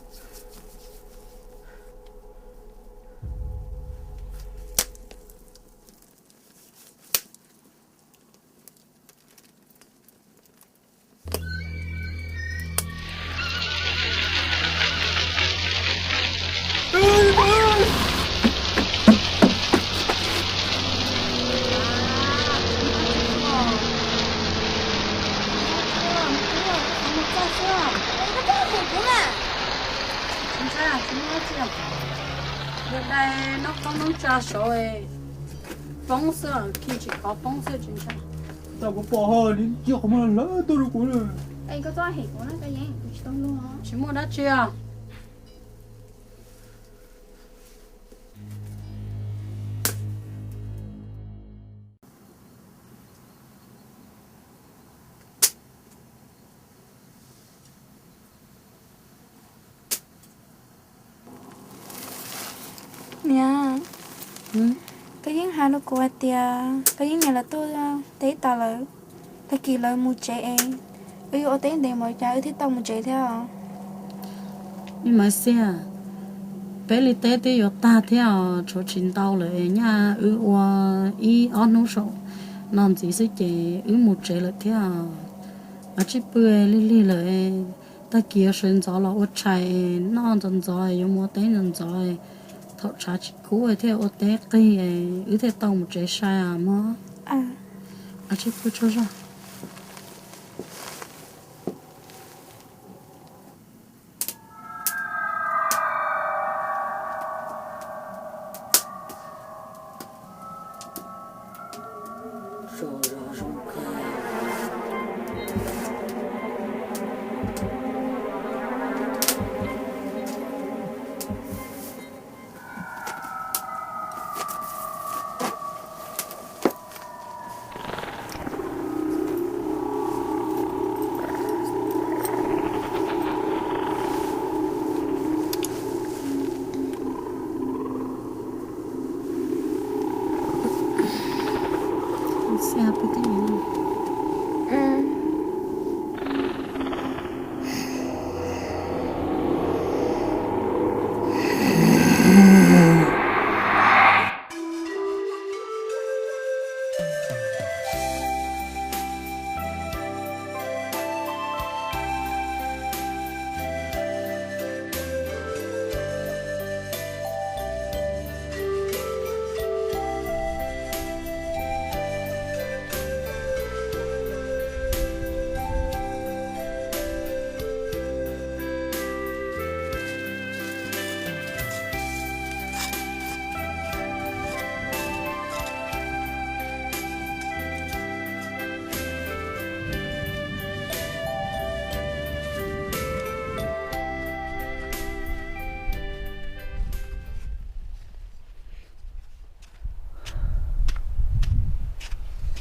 ntshai, tsis muaj dab tsi. Yog dai noob qoob noob tsa saud poob xwb, khi tsis khov poob xwb tsis ntshai. Tau kuv pom ho, nws cia qhov muag lawv tuaj rau kuv na. Es koj txhob hem kuv na, koj yeej tsis tau luag. Tsis muaj dab tsi os. Niam, koj yeej hais rau kuv hais tias koj yeej nyiam lawv tuaj teb tas lawm, tag kis lawv mus tsev es wb yuav ua teb ntev npaum cas wb thiaj tau mus tsev thiab os? Ib Maiv Xiaj, peb li teb twb yuav tag thiab os, tshuav tsis ntau lawm es nyaj wb ua ib ob hnub saum no ntxiv xwb ces wb mus tsev lawm thiab os. Tsij pw lig lig lawm, tag kis yuav sawv ntxov los ua tshais, noj ntxov ntxov, yuav mus ua teb ntxov ntxov, thaum tshav tsis kub thiaj ua teb qig, wb thiaj tau mus tsev sai os mog. Tsij pw tsaug zog.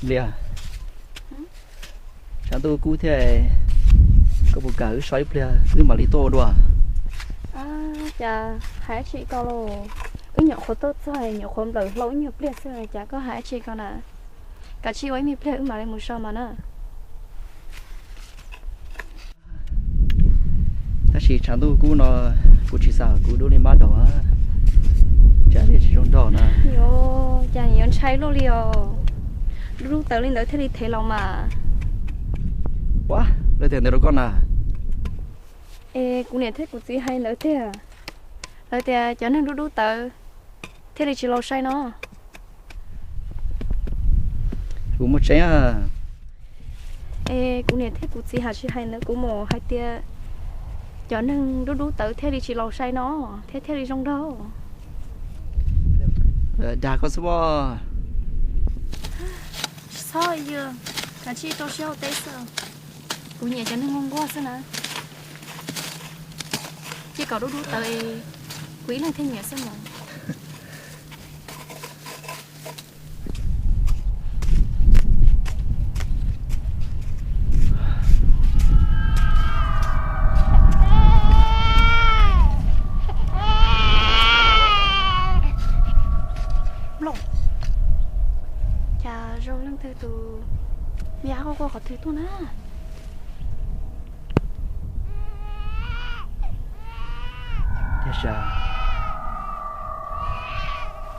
Liam, saum ntuj kub thiab, koj puas kam wb so ib pliag wb mam li tuaj ua dua? Cas hais tsis tau los. Wb nyuam qhuav tuaj txog, nyuam qhuav nplawm hlau ib nyuag pliag xwb, cas koj hais dab tsi ko na? Kav tsij ua ib me pliag wb mam li mus so mas na. Tab sis tshav ntuj kub no kuv tsis xav kuv dub li mab daum, tsam li tsis zoo nraug na. Cas yuav ntshai luaj li os. Dub dub tawv li ntawd thiaj li thev los mas. Ua, lawv tias ntawd rau koj na. Es kuv niam thiab kuv txiv hais ntawd tiag. Lawv tias cov neeg dub dub tawv thiaj li tsis laus sai no. Kuv muaj tseeb. Es kuv niam thiab kuv txiv hais tsis hais ntawd, kuv mus hais tias cov neeg dub dub tawv thiaj li tsis laus sai no, thiab thiaj li zoo nraug. Dag koj xwb. Tsis txhob yws, kav tsij rau siab ua teb xwb. Kuv nyiam cov neeg nquag nquag xwb na. Cia kom dub dub tawv, kuv ib leeg thiaj nyiam xwb mas. Cas zoo leej twg tus me ab quaj quaj qhov twg tuaj na? Tiag sas,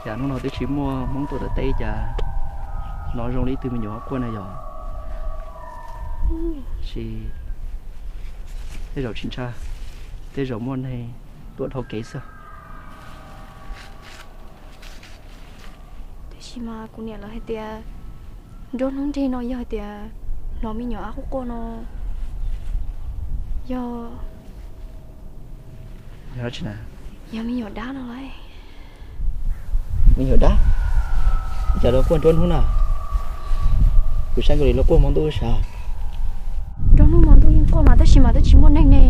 cas hnub no twb tsis muaj Hmoob tuaj tom teb, cas hnov zoo li ib tug me nyuam quaj na yog. Sis tej zaum tsis ntshai, tej zaum muaj neeg tuaj dhau kev xwb. Tiam sis mas kuv niam lawv hais tias nruab hnub nrig no yog hais tias hnov me nyuam ab quaj quaj no yog, yog me nyuam dab no lauj. Me nyuam dab? Cas lawv quaj nruab hnub na? Kuv saib nkaus li lawv quaj hmo ntuj sav. Nruab hnub hmo ntuj yeej quaj mas tab sis mas twb tsis muaj neeg ne.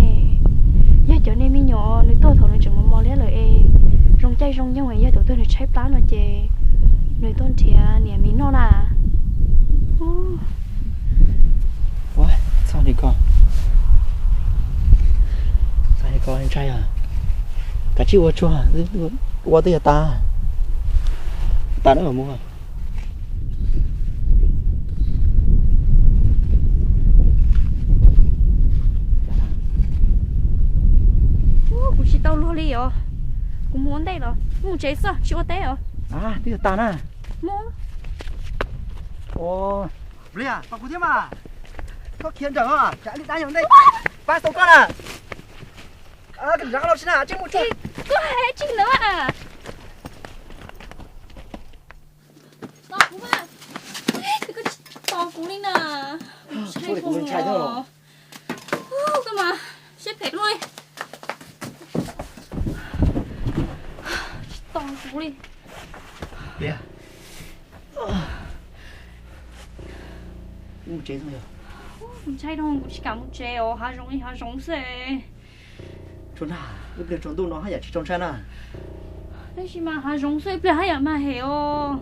Yog cov niag me nyuam nws tuag thaum nws tseem mos mos liab lawm es zoo caij zoo nyoog es yog thaum twg nws tshaib plab no ces nws tuaj nrhiav niam mis noj na. Txhob li ko, txhob li ko ntshai. Kav tsij ua tsuag, ua twb yog tas, tas na mus. Kuv tsis tau luag li os. Kuv mus ua ntej los mus tsev xwb tsis ua teb os. Twb yog tas na. Mus. Pliag tos kuv thiab mas. Koj khiav nrawm os, tsam li dab yog ntej pab tau koj na. Koj rov qab los tsis na, tsij mus tso. Koj hais dab tsi ntawd a? Tos kuv mas. Koj tsis tos kuv li na. Ntshai kuv ntshai os. Koj mas siab phem luaj li. Tsis tos kuv li. Pliag. Wb mus tsev xwb yog? Kuv ntshai dhau, kuv tsis kam mus tsev os, hav zoov li hav zoov xwb. Tsuag na, ib pliag tsaus ntuj no haj yam tsis txaus ntshai na. Tab sis mas hav zoov xwb, ib pliag haj yam mag hem os.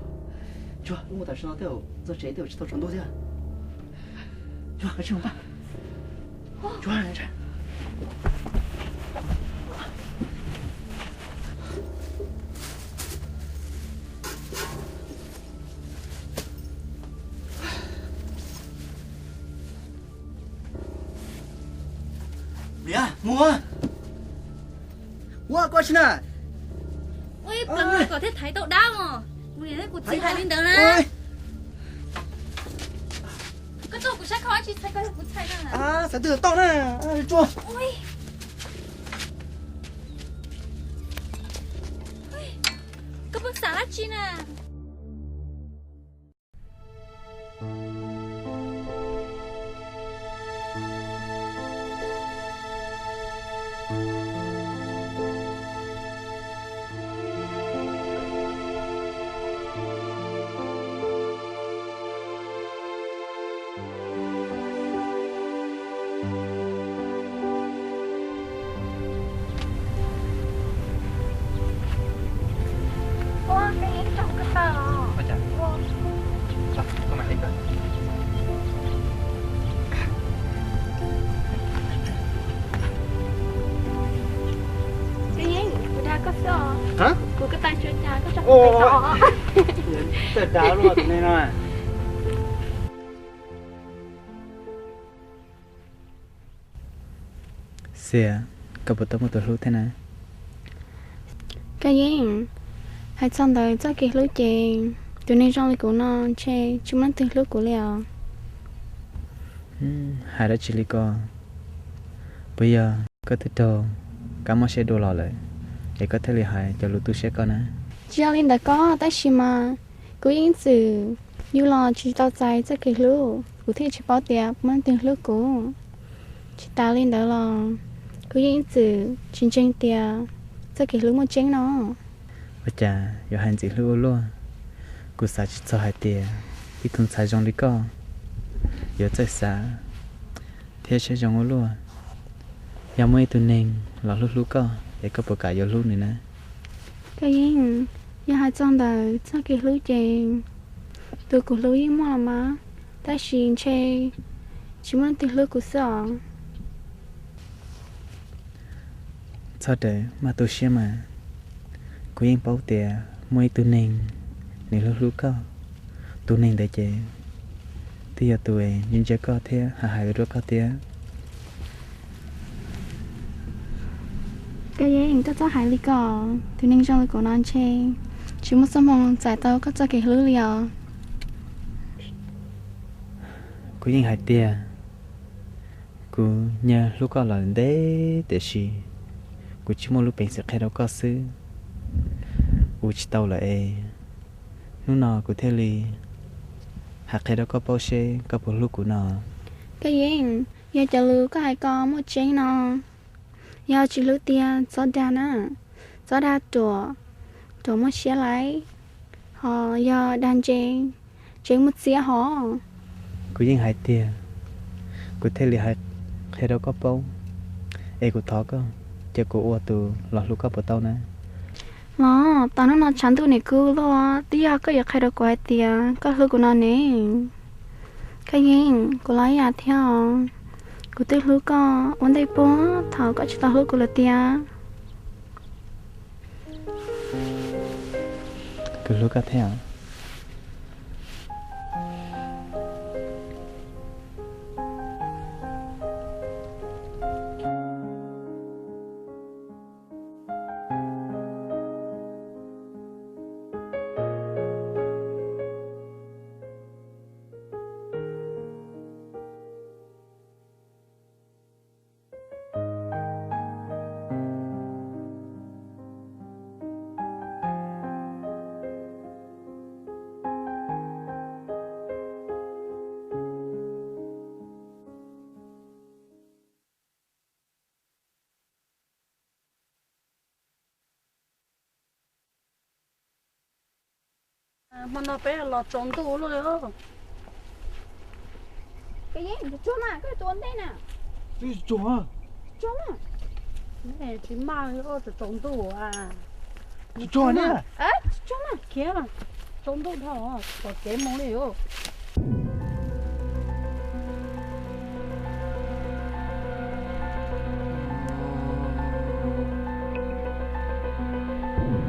Tsuag, wb mus tam sim no tej zaum txog tsev tej zaum tsis tau tsaus ntuj thiab. Tsuag, kav tsij mus pab. Tsuag, ntshai. Liam, mus. Ua koj tsi na. Ua ib pliag kom thiaj thaiv tau dab os. Kuv niam thiab kuv txiv hais li ntawd na. Koj tuaj kuv sab kho dab tsi txhais koj yog kuv txhais na. Xav twg tau na. Tsuag. Koj pheej xav dab tsi na. Kuv ko taw tsis ua cas, koj tso kuv pem tod. Tawm dav luaj tus neeg no. Xias, koj puas tau muaj tus hlub thiab na? Koj Yeej, hais txog ntawm txoj kev hlub ces tus neeg zoo li kuv no ntshe tsis muaj leej twg hlub kuv li os. Hais dab tsi li ko? Puas yog koj twb raug kab mob siab dua los lawm es koj thiaj li hais cov lus tu siab koj na? Tsis yog li ntawd koj, tab sis mas kuv yeej txwm yug los tsis tau txais txoj kev hlub, kuv thiaj tsis paub tias puas muaj leej twg hlub kuv. Tsis tas li ntawd los kuv yeej txwm tsis ntseeg tias txoj kev hlub muaj tseeb no. Ua cas yuav hais ntxim hlub ua luaj? Kuv xav tsis txog hais tias ib tug ntxhais zoo li koj yuav txawj xav thiab siab zoo ua luaj. Yog muaj ib tug neeg los hlub hlub koj es koj puas kam yuav hlub nws na? Koj Yeej, yog hais txog ntawm txoj kev hlub ces tus kuv hlub yeej muaj los mas, tab sis ntshe tsis muaj leej twg hlub kuv xwb os. Txhob rawm maj tu siab mas, kuv yeej paub tias muaj ib tug neeg nws hlub hlub koj. Tus neeg ntawd ces twb yog tus ntsia ntsia koj thiab hais hais lus rau koj thiab. Koj Yeej, koj txhob hais li ko, tus neeg zoo li kuv no ntshe tsis muaj txoj hmoo txais tau koj txoj kev hlub li os. Kuv yeej hais tiag, kuv nyiam hlub koj los ntev tiam sis kuv tsis muaj lub peev xwm qhia rau koj xwb. Ua tsis tau lawm es hnub no kuv thiaj li hais qhia rau koj paub seb koj puas hlub kuv no. Koj Yeej, yog cov lus koj hais ko muaj tseeb no, yog tsis hlub tiag txhob dag na, txhob dag ruam, ruam muaj siab lawm, ho yog dag ntse, ntse muaj txiab hos. Kuv yeej hais tiag, kuv thiaj li hais qhia rau koj paub, es kuv thov koj cia kuv ua tus los hlub koj puas tau na? Los tau hnub no tshav ntuj nim kub luaj, twb yog koj yuav qhia rau kuv hais tias koj hlub kuv no ne. Koj Yeej, kuv los ib yam thiab os, kuv twb hlub koj ua ntej puag thaum koj tsis tau hlub kuv lawm tiag. Kuv hlub koj thiab. Hmo no peb los tsaus ntuj lawm. Koj Yeej, tsuag mas, koj tus ua ntej na. Tsuag, tsuag mas. Tsis maj li, tsaus ntuj. Tsuag na. Tsuag mas, khiav, tsaus ntuj dhau, pom kev mus li os.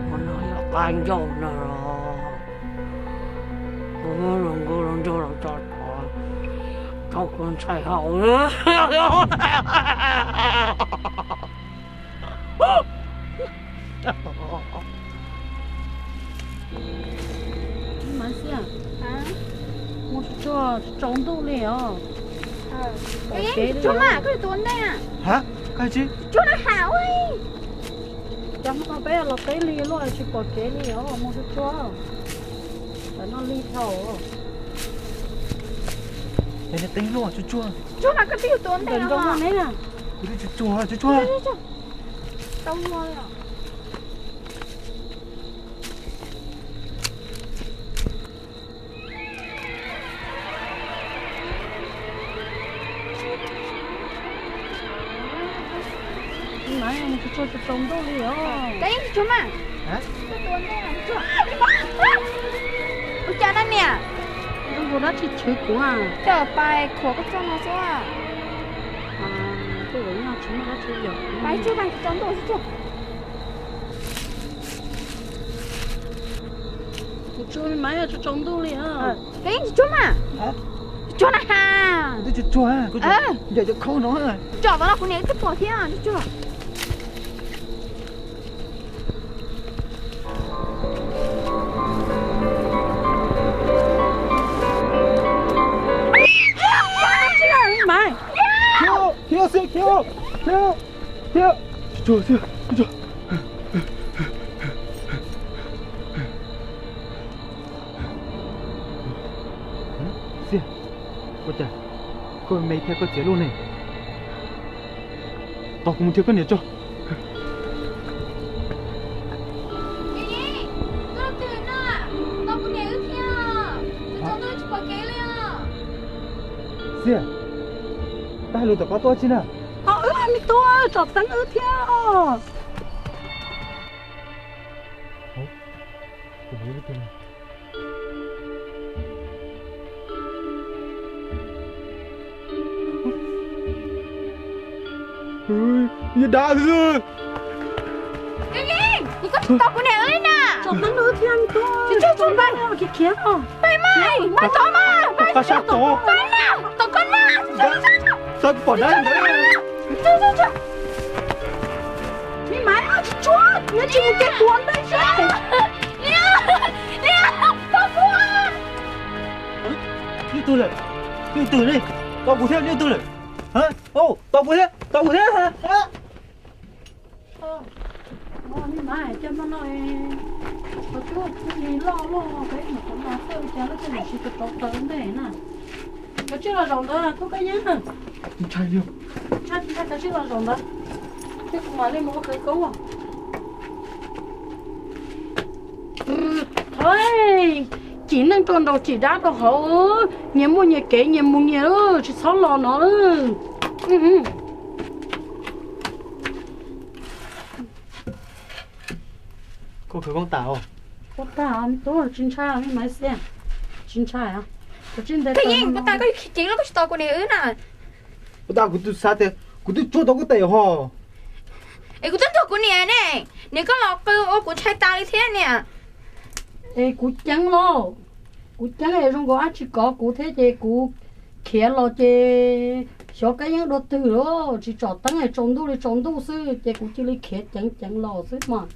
Hmo no yog qab ncauj no los kuv muab luag nkauj luag nraug los tso tov, tau kuv ntxhais haus. Mus tsuag tsuag, tsaus ntuj li os. Tsuag mas, koj tus ua ntej na. Tsuag na has. Cas hmo no peb los teb li luaj tsis pom kev li os, mus tsuag tsuag. Tam no lig dhau. Cas niag teeb luaj tsuag tsuag. Tsuag mas koj twb yog tus ua ntej no. Kuv twb tsuag tsuag, tsuag tsuag. Tau luag li os. Tsuag tsuag, tsaus ntuj li os. Koj yeej tsis tsuag mas. Ua cas na niam? Zoo nkaus dab tsi chwv kuv a. Coj pais khuam koj txoj no xwb. Pais tsuag, pais tsaus ntuj tsuag. Tsuag me mas, tsuag tsaus ntuj li os. Tsuag mas, tsuag na ha. Tsuag, tsom tau no kuv niam wb twb pom thiab, tsuag. Khiav, khiav, Xiab, khiav, khiav, khiav. Tsuag, Xiab, tsuag. Xiab, ua cas koj me thiab koj txiav luaj ne? Tos kuv mus nrhiav koj niam tso. Xiab, koj hais lus tom qab tuaj tsi na? Ho wb hais me tub, tsom teeb wb thiab os. Yog dab xwb. Koj tsis tos kuv niam wb li na. Tsom teeb wb thiab me tub. Khiav, khiav, khiav. Pais mas, pais tod mas, pais sab tod. Pais na, tom koj na. Txawj pom dab ntawd. Me mas, tsis tsuag, nyob tsis mus kev tuav ntej seb. Leej twg lawm? Leej twg ne? Tos kuv thiab, leej twg lawm? Tos kuv thiab, tos kuv thiab. Me mas, cas hmo no cov cuab lig loj loj peb mus tom no xwb, cas lub caij nyoog tsis tau tau ntej na. Kav tsij los zaum ntawd, koj kab nyeeb. Ntshai, ntshai, kav tsij los zaum ntawd, thiab kuv mam li mus ua khawv koob. Thov, cim neej rau nraud cim dab rau hauv, nyias muaj nyias kev nyias mus nyias, tsis txhob los no. Koj khawv koob tas os? Ua tag os me tub, tsis ntshai os me Maiv Xia. Tsis ntshai os. Koj tsis nte, koj ceev los koj tsis tos kuv niam wb na. Ua tag, kuv twb xav tias kuv twb tsuab tau koj tes ho. Es kuv twb ntuas kuv niam ne, niam koj los qw ua kuv ntshai tas li thiab niam. Es kuv ceev los, kuv ceev es zoo nkaus dab tsi kov kuv thiab ces kuv khiav los ces xyov kab yeeb dua twg lawm, tsis tsom teeb es tsaus ntuj li tsaus ntuj xwb ces kuv cia li khiav ceev ceev los xwb mas.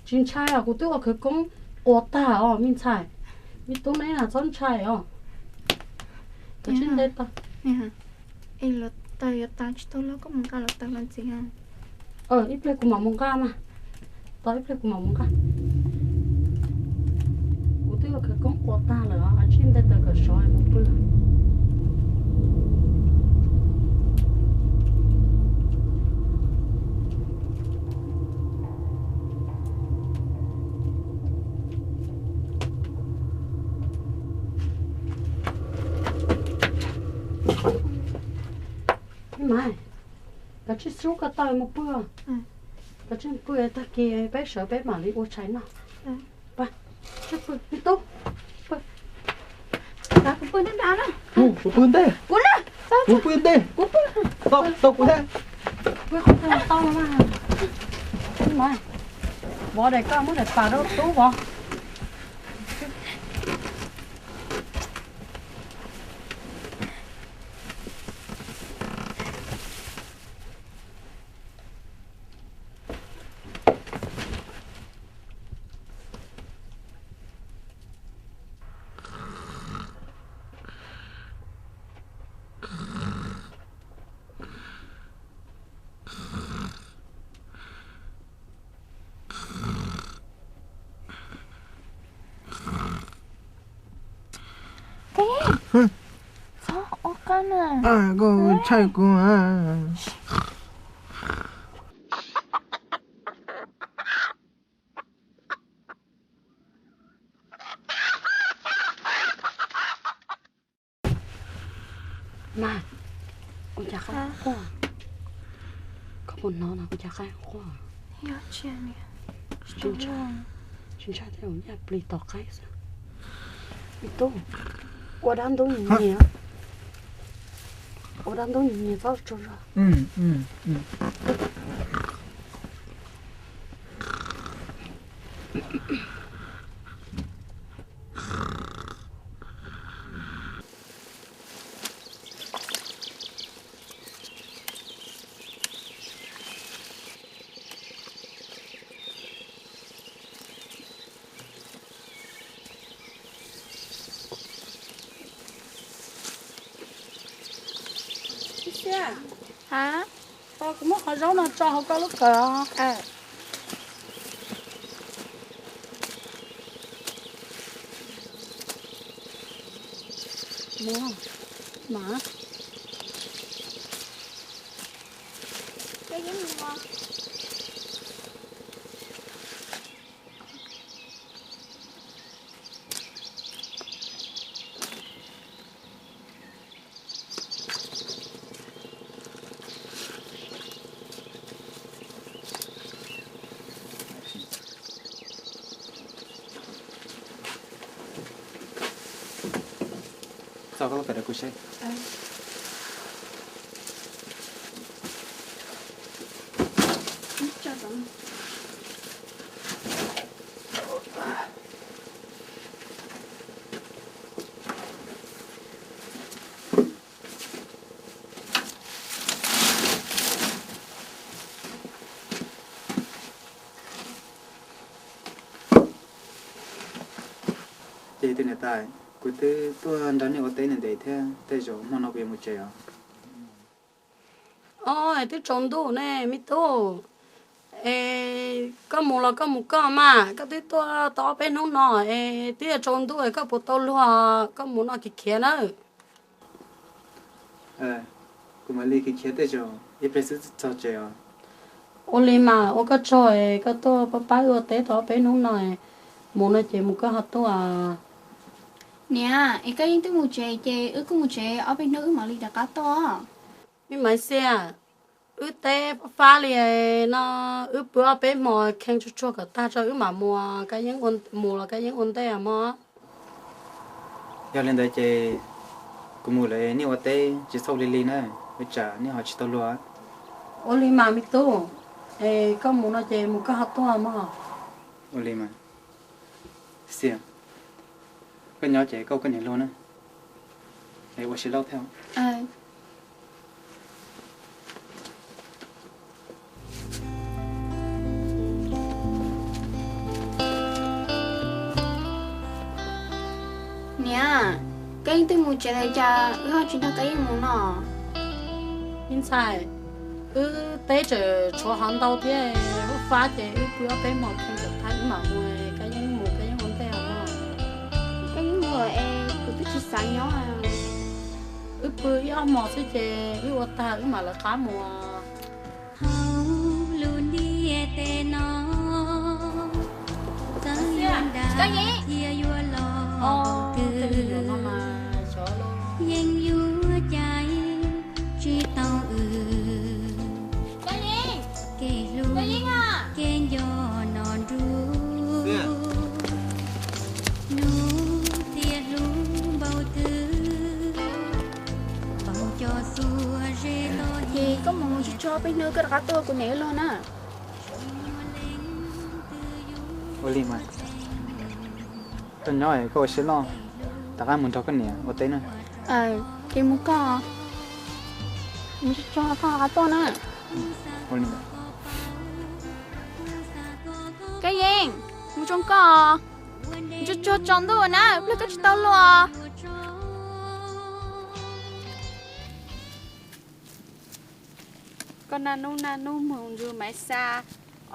Tsis ntshai os, kuv twb ua khawv koob quas tag os me ntxhais. Me tub neb na txhob ntshai os. Koj tsis nte tau. Es lawv taws yuav tas tsis tau los koj mus nqa lawv taws los ntxiv. Ib pliag kuv mam mus nqa mas. Tos ib pliag kuv mam mus nqa. Kuv twb ua khawv koob quas tag lawm, tsis nte taws kom sov mus pw. Mas, koj tsis xub koj taws mus pw. Koj tsis pw tag kis peb sawv peb mam li ua tshais noj. Pw, me tub. Kuv pw ntej. Kuv pw ntej. Kuv pw ntej. Tau kuv thiab. Vov daim, koj muab daim pam rau tub vov. Txhob ua qab na. Koj ntshai kuv. Mas, ua cas qaib quaj? Koj puas hnov no ua cas qaib quaj? Tsis ntshai, tsis ntshai, tej zaum nyaj plis tom qaib xwb. Me tub, ua dab ntub nyias nyias, ua dab ntub nyias nyias txhob tsaug zog. Ha, kuv muab qhov zaub no tso hauv koj lub kawm os. Txo koj lub kawm rau kuv saib. Ces tus niam tais, kuv twb tuaj nrog nej ua teb ntev ntev thiab, tej zaum hmo no kuv yuav mus tsev os. Os, twb tsaus ntuj ne me tub. Es koj mus los koj mus koj mas, koj twb tuaj tau ob peb hnub no es twb yuav tsaus ntuj es koj puas tau luag, koj mus no khiav khiav nawb. Kuv mam li khiav khiav tej zaum ib pliag xwb txog tsev os. Ua li mas ua koj tsaug es koj tuaj pab pab wb ua teb tau ob peb hnub no, mus no ces mus koj ho tuaj. Niam, es koj yeej twb mus tsev ces wb kuj mus tsev ob peb hnub wb mam li rov qab tuaj. Me Maiv Xia, wb teb fab fab li no, wb pw ob peb hmo khee tsuag tsuag kom tag tso wb mam mus, koj yeej mus los koj yeej ua ntej mog. Yog li ntawd ces kuv mus lawm, nej ua teb tsis txhob lig lig na, ua tsam nej ho tsis tau luag. Ua li mas me tub, es koj mus no ces mus koj ho tuaj mog. Ua li mas. Xia, koj nyob ces koj ua koj niam hluas na, es ua siab loj thiab. Niam, koj yeej twb mus tsev lawm cas wb ho tsis nrog koj yeej mus no? Me ntxhais, wb teb tseem tshuav hov ntau thiab, lub fab ces wb pw ob peb hmo khee kom tag wb mam mus, koj yeej mus koj yeej ua ntej os mog. Koj yeej mus es kuv twb tsis xav nyob. Wb pw ib ob hmo xwb ces wb ua tag wb mam lawv qab mus. Hauv lub ntiaj teb no, txawm yuav nram thiab yuav los twg, yeej yuav caiv tsis tau wb kev hlub kev nco no nruab hnub thiab hlub npaum twg. Ces koj mus tsis tso peb hnub koj rov qab tuaj kuv niam wb luag na. Ua li mas, koj nyob koj ua siab loj, rov qab mus nrog koj niam ua teb na. Ces mus koj, mus tsis tso koj rov qab tuaj na. Koj Yeej, mus zoo koj, mus tsuag tsuag tsaus ntuj na, pliag koj tsis tau luag. Koj naj nub naj nub moog nrug Maiv Xab,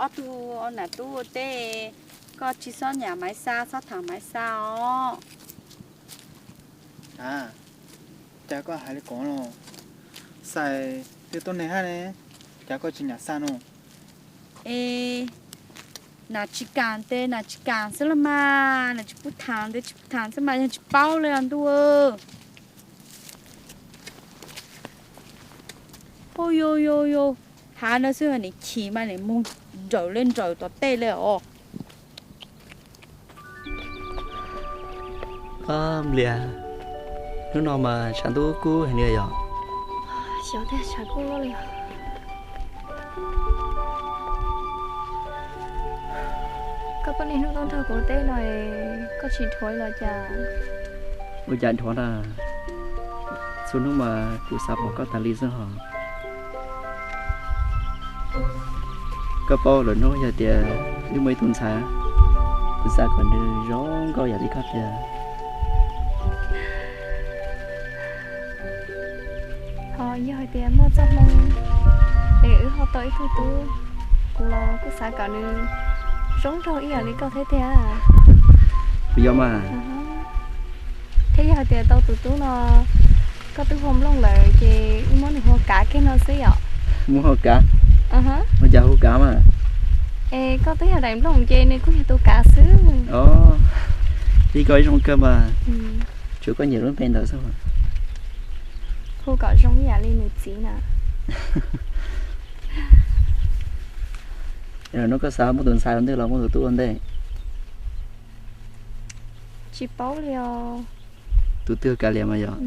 ob tug nam tub ua teb, koj tsis txhob nyam Maiv Xab, txhob tham Maiv Xab os. A, cas koj hais li ko los? Xais twb tuab neeg hab ne, cas koj tsis nyam Xab no? Es, nam tsis kam tes nam tsis kam xwb los mas, nam tsis pub tham tes tsis pub tham xwb mas, yog tsis paub li os ntuj. Ua, yog yog yog, hav no xwb nim chim mas nim moog nrawm le nrawm tom tej le os. Nplias, hnub no mas tshav ntuj kub heev li yog. Xyov tiag, tshav kub luaj li. Koj pheej niaj hnub tuaj nrog kuv teb no, koj tsis dhuav los cas? Ua cas dhuav na, txhua hnub mas kuv xav pom koj tas li xwb hos. Koj paub lawm hnub yog tias wb muaj ib tug ntxhais, kuv xav kom nws zoo nkauj yam li koj tiag. Yog hais tias muaj txoj hmoo es wb ho tau ib tug tub, kuv los kuj xav kom nws zoo nraug ib yam li koj thiab tiag. Puas yog mas? Thiab yog hais tias tau tus tub no koj twb hu nplooj lawm ces wb muab nws hu Kav kiag no xwb yom? Muab hu Kav? Ua cas hu Kav mas? Es koj twb yog daim nplooj ces nws kuj yog tus Kav xwb. Li koj ib zoo kawg mas, tsuav koj nyiam lub npe ntawd xwb. Hu kom zoo ib yam li nws txiv na. Hnub koj xav muaj tus ntxhais ua ntej los muaj tus tub ua ntej? Tsis paub li os. Tus twg Kav Lias mas yog?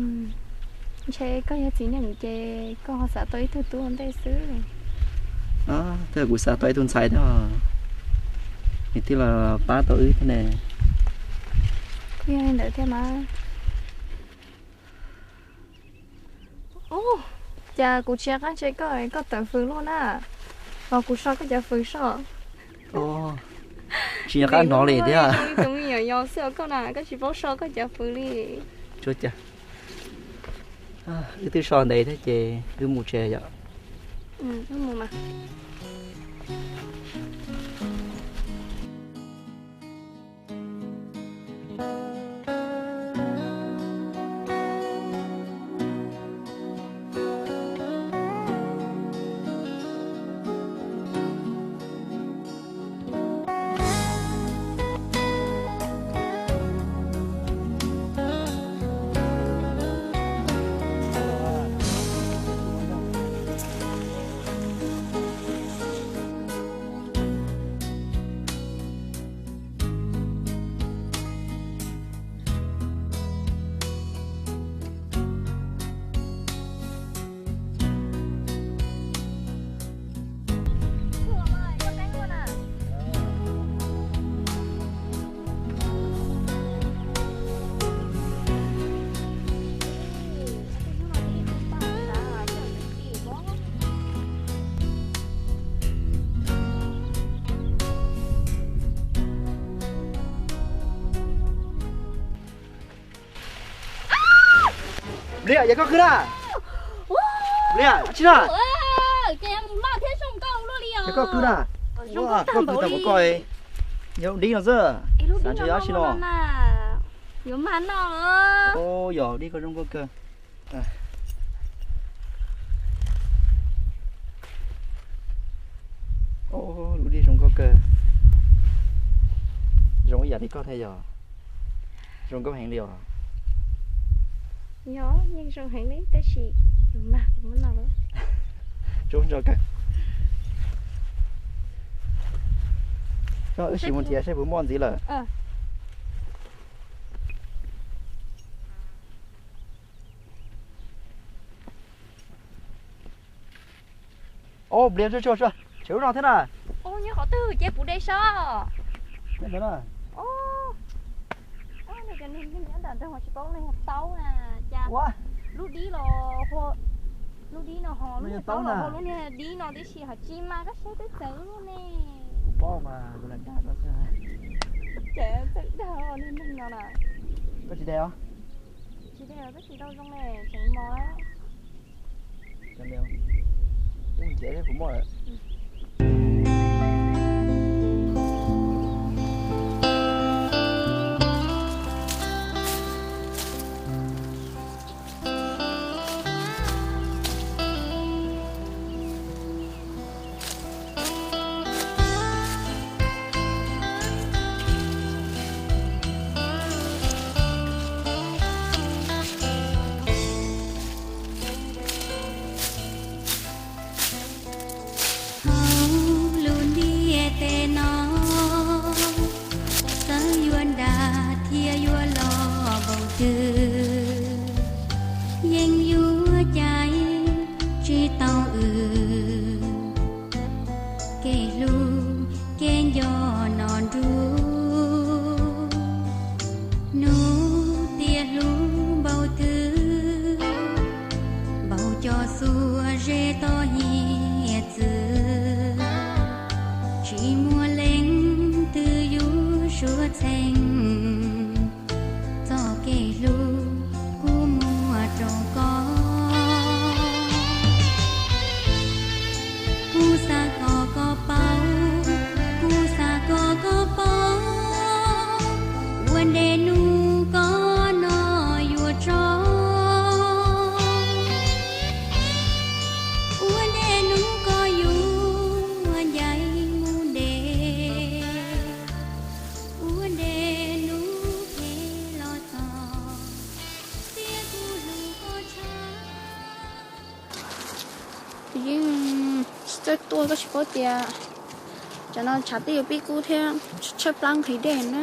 Ntshe koj yog txiv neej ces koj ho xav tau ib tug tub ua ntej xwb. Twb kuv xav tau ib tug ntxhais thiab, nws thiaj los pab tau wb thiab ne. Kuj yog li ntawd thiab mas. Ub, cas kuv tsis nco qab ntsia koj, koj tawm fws luaj na. Los kuv so koj cov fws soj. Tsis nco qab hnov li thiab. Zoo li tus me nyuam yaus xwb os koj na, koj tsis paub so koj cov fws li. Wb twb so ntev thiab ces wb mus tsev yom. Liam, yog koj qw na? Liam, tsis na? Yog koj qw na? Koj qw tau koj, yog dib no xwb. Xav ntshe yog dab tsi no. Yuav mag noj. Yog dib koj zoo nkauj kawg. Lub dib zoo nkauj kawg. Zoo ib yam li koj thiab yog? Zoo nkauj heev li os. Yog, yeej zoo heev li tab sis mag kuv muab noj lawm. Tso, wb sim mus nrhiav seb puas muaj ntxiv lawm. Ob, Nplias, tsuag tsuag, tseem lub no thiab na. Nyob qhov twg ces puv de sab. Nyob ntawd na. Cov neeg nyob nram ntawd mas tsis paub leej taub na. Cas lub dib los, lub dib no ho lub niag taub los hu lub niag dib no tib si ho tsis mas koj saib twb txawv luaj ne. Kuv paub mas kuv lam dag koj xwb. Ces txawm dag niag neeg no na. Koj tsis de os? Tsis de os, twb tsis tau zoo ne, tseem mos. Hauv lub ntiaj teb no, txawm yuav dag thiab yuav loj npaum twg, yeej yuav cais tsis tau wb kev hlub kev nco no nrub. Hnub tiav hluv npaum twg, npaum cov xuas ze toj hiav txwv, tsis muaj leej twg yuav suav txheej txoj kev hlub kuv muaj rau koj. Koj tsis paub tias tsam no tshav twb yuav pib kub thiab, tshaib plab nqhis dej na.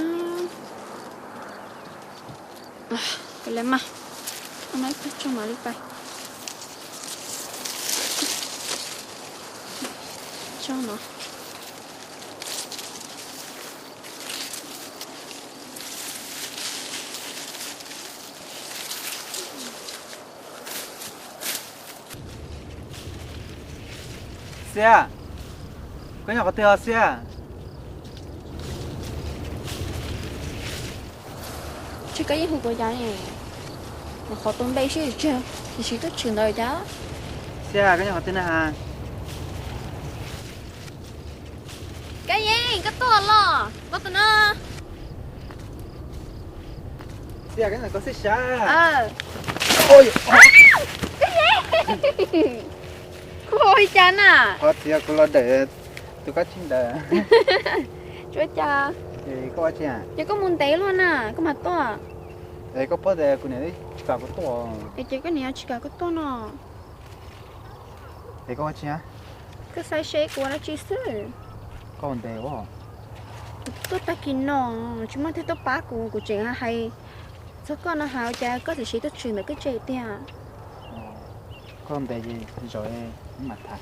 Kawg li mas, ib pliag tso mam li pais. Tso no. Xiab, koj nyob qhov twg os Xiab? Tsis, koj yeej hu kuv cas ne? Nyuam qhuav tus npe sib tseg, tiam sis twb tshwm ntawd cas. Xiab, koj nyob qhov twg na? Kab Yeeb, koj tuaj los, koj tuaj no. Xiab, koj xib sab. Koj ua li cas na? Qhov txiv kuv los dawm tus kab tsib ntawd. Tsuav cas? Koj ua tsi? Ces koj mus ntev luaj na, koj mam tuaj. Es koj paub tias kuv niam twb tsis kam kuv tuaj. Es ces koj niam tsis kam koj tuaj no. Es koj ua tsi? Koj xav seb kuv ua dab tsi xwb. Koj ua ntev ua. Kuv tuaj tag kis no, tsis muaj neeg tuaj pab kuv, kuv tseem hais txog koj no, hais ua cas koj tam sim tuaj tshwm ntawm koj tsev tiag. Koj ntes ces zaum mam tham.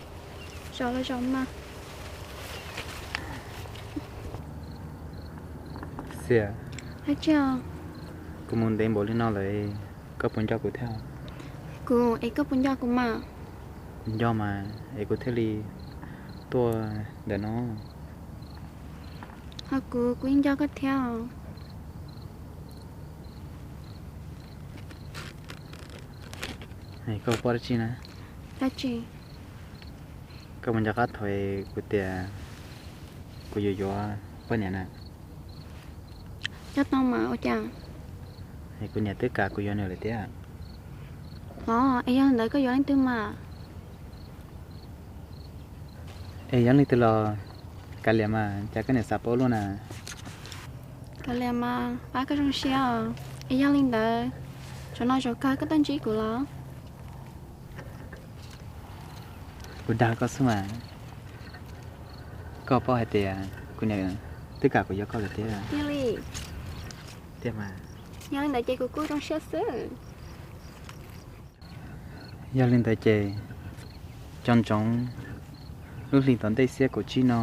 Zaum los zaum mas. Xiab, kuv mus ntev npaum li no lawm, koj puas nco kuv thiab? Kuv, es koj puas nco kuv mas? Nco mas, es kuv thiaj li tuaj ntawm no. Ho kuv, kuv yeej nco koj thiab. Koj paub dab tsi na? Dab tsi? Koj puas nco qab thaum kuv tias kuv yuav yuav poj niam na? Nco tau mas, ua cas? Es kuv niam twb kam kuv yuav nws lawm thiab. Os, es yog li ntawd koj yuav leej twg mas? Es yuav leej twg los kav liam mas, cas koj niam xav paub luaj na. Kav liam mas, pab koj zoo siab os. Es yog li ntawd, zaum no zaum kawg koj tuaj ntsib kuv los? Kuv dag koj xwb mas. Koj paub hais tias kuv niam twb kam kuv yuav koj lawm thiab. Tiag li? Tiag mas. Yog li ntawd ces kuv kuj zoo siab xwb. Yog li ntawd ces, cov ntsoov lub hli tom ntej xiab kaum tsib no,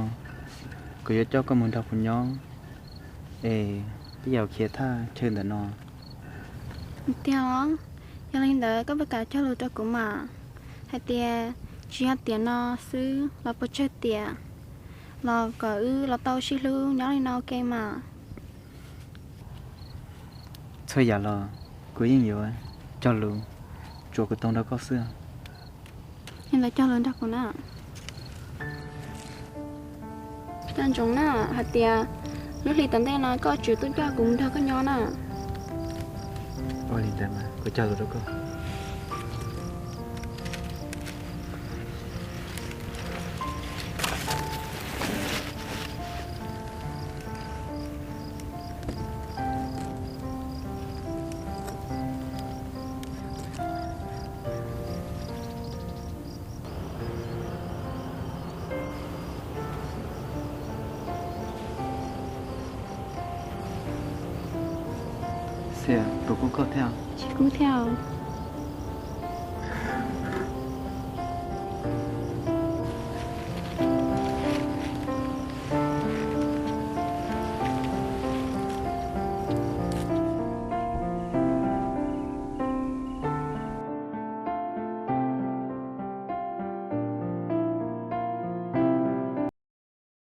kuv yuav coj koj mus nrog kuv nyob, es peb yuav khiav thaj chaw ntawm no. Tiag os, yog li ntawd koj puas kam cog lus rau kuv mas, hais tias tsis yog tiam no xwb los puas tsawg tiam los kom wb los tau sib hlub nyob li no ua ke mas. Txhua yam los kuv yeej yuav cog lus tsuas kuv tau nrog koj xwb. Yog li ntawd cog lus nrog kuv na. Koj ntsoov na, hais tias lub hli tom ntej no koj tsum tuaj coj kuv nrog koj nyob na. Ua li ntawd mas kuv cog lus rau koj. Xiab, puas kub koj thiab? Tsis kub thiab.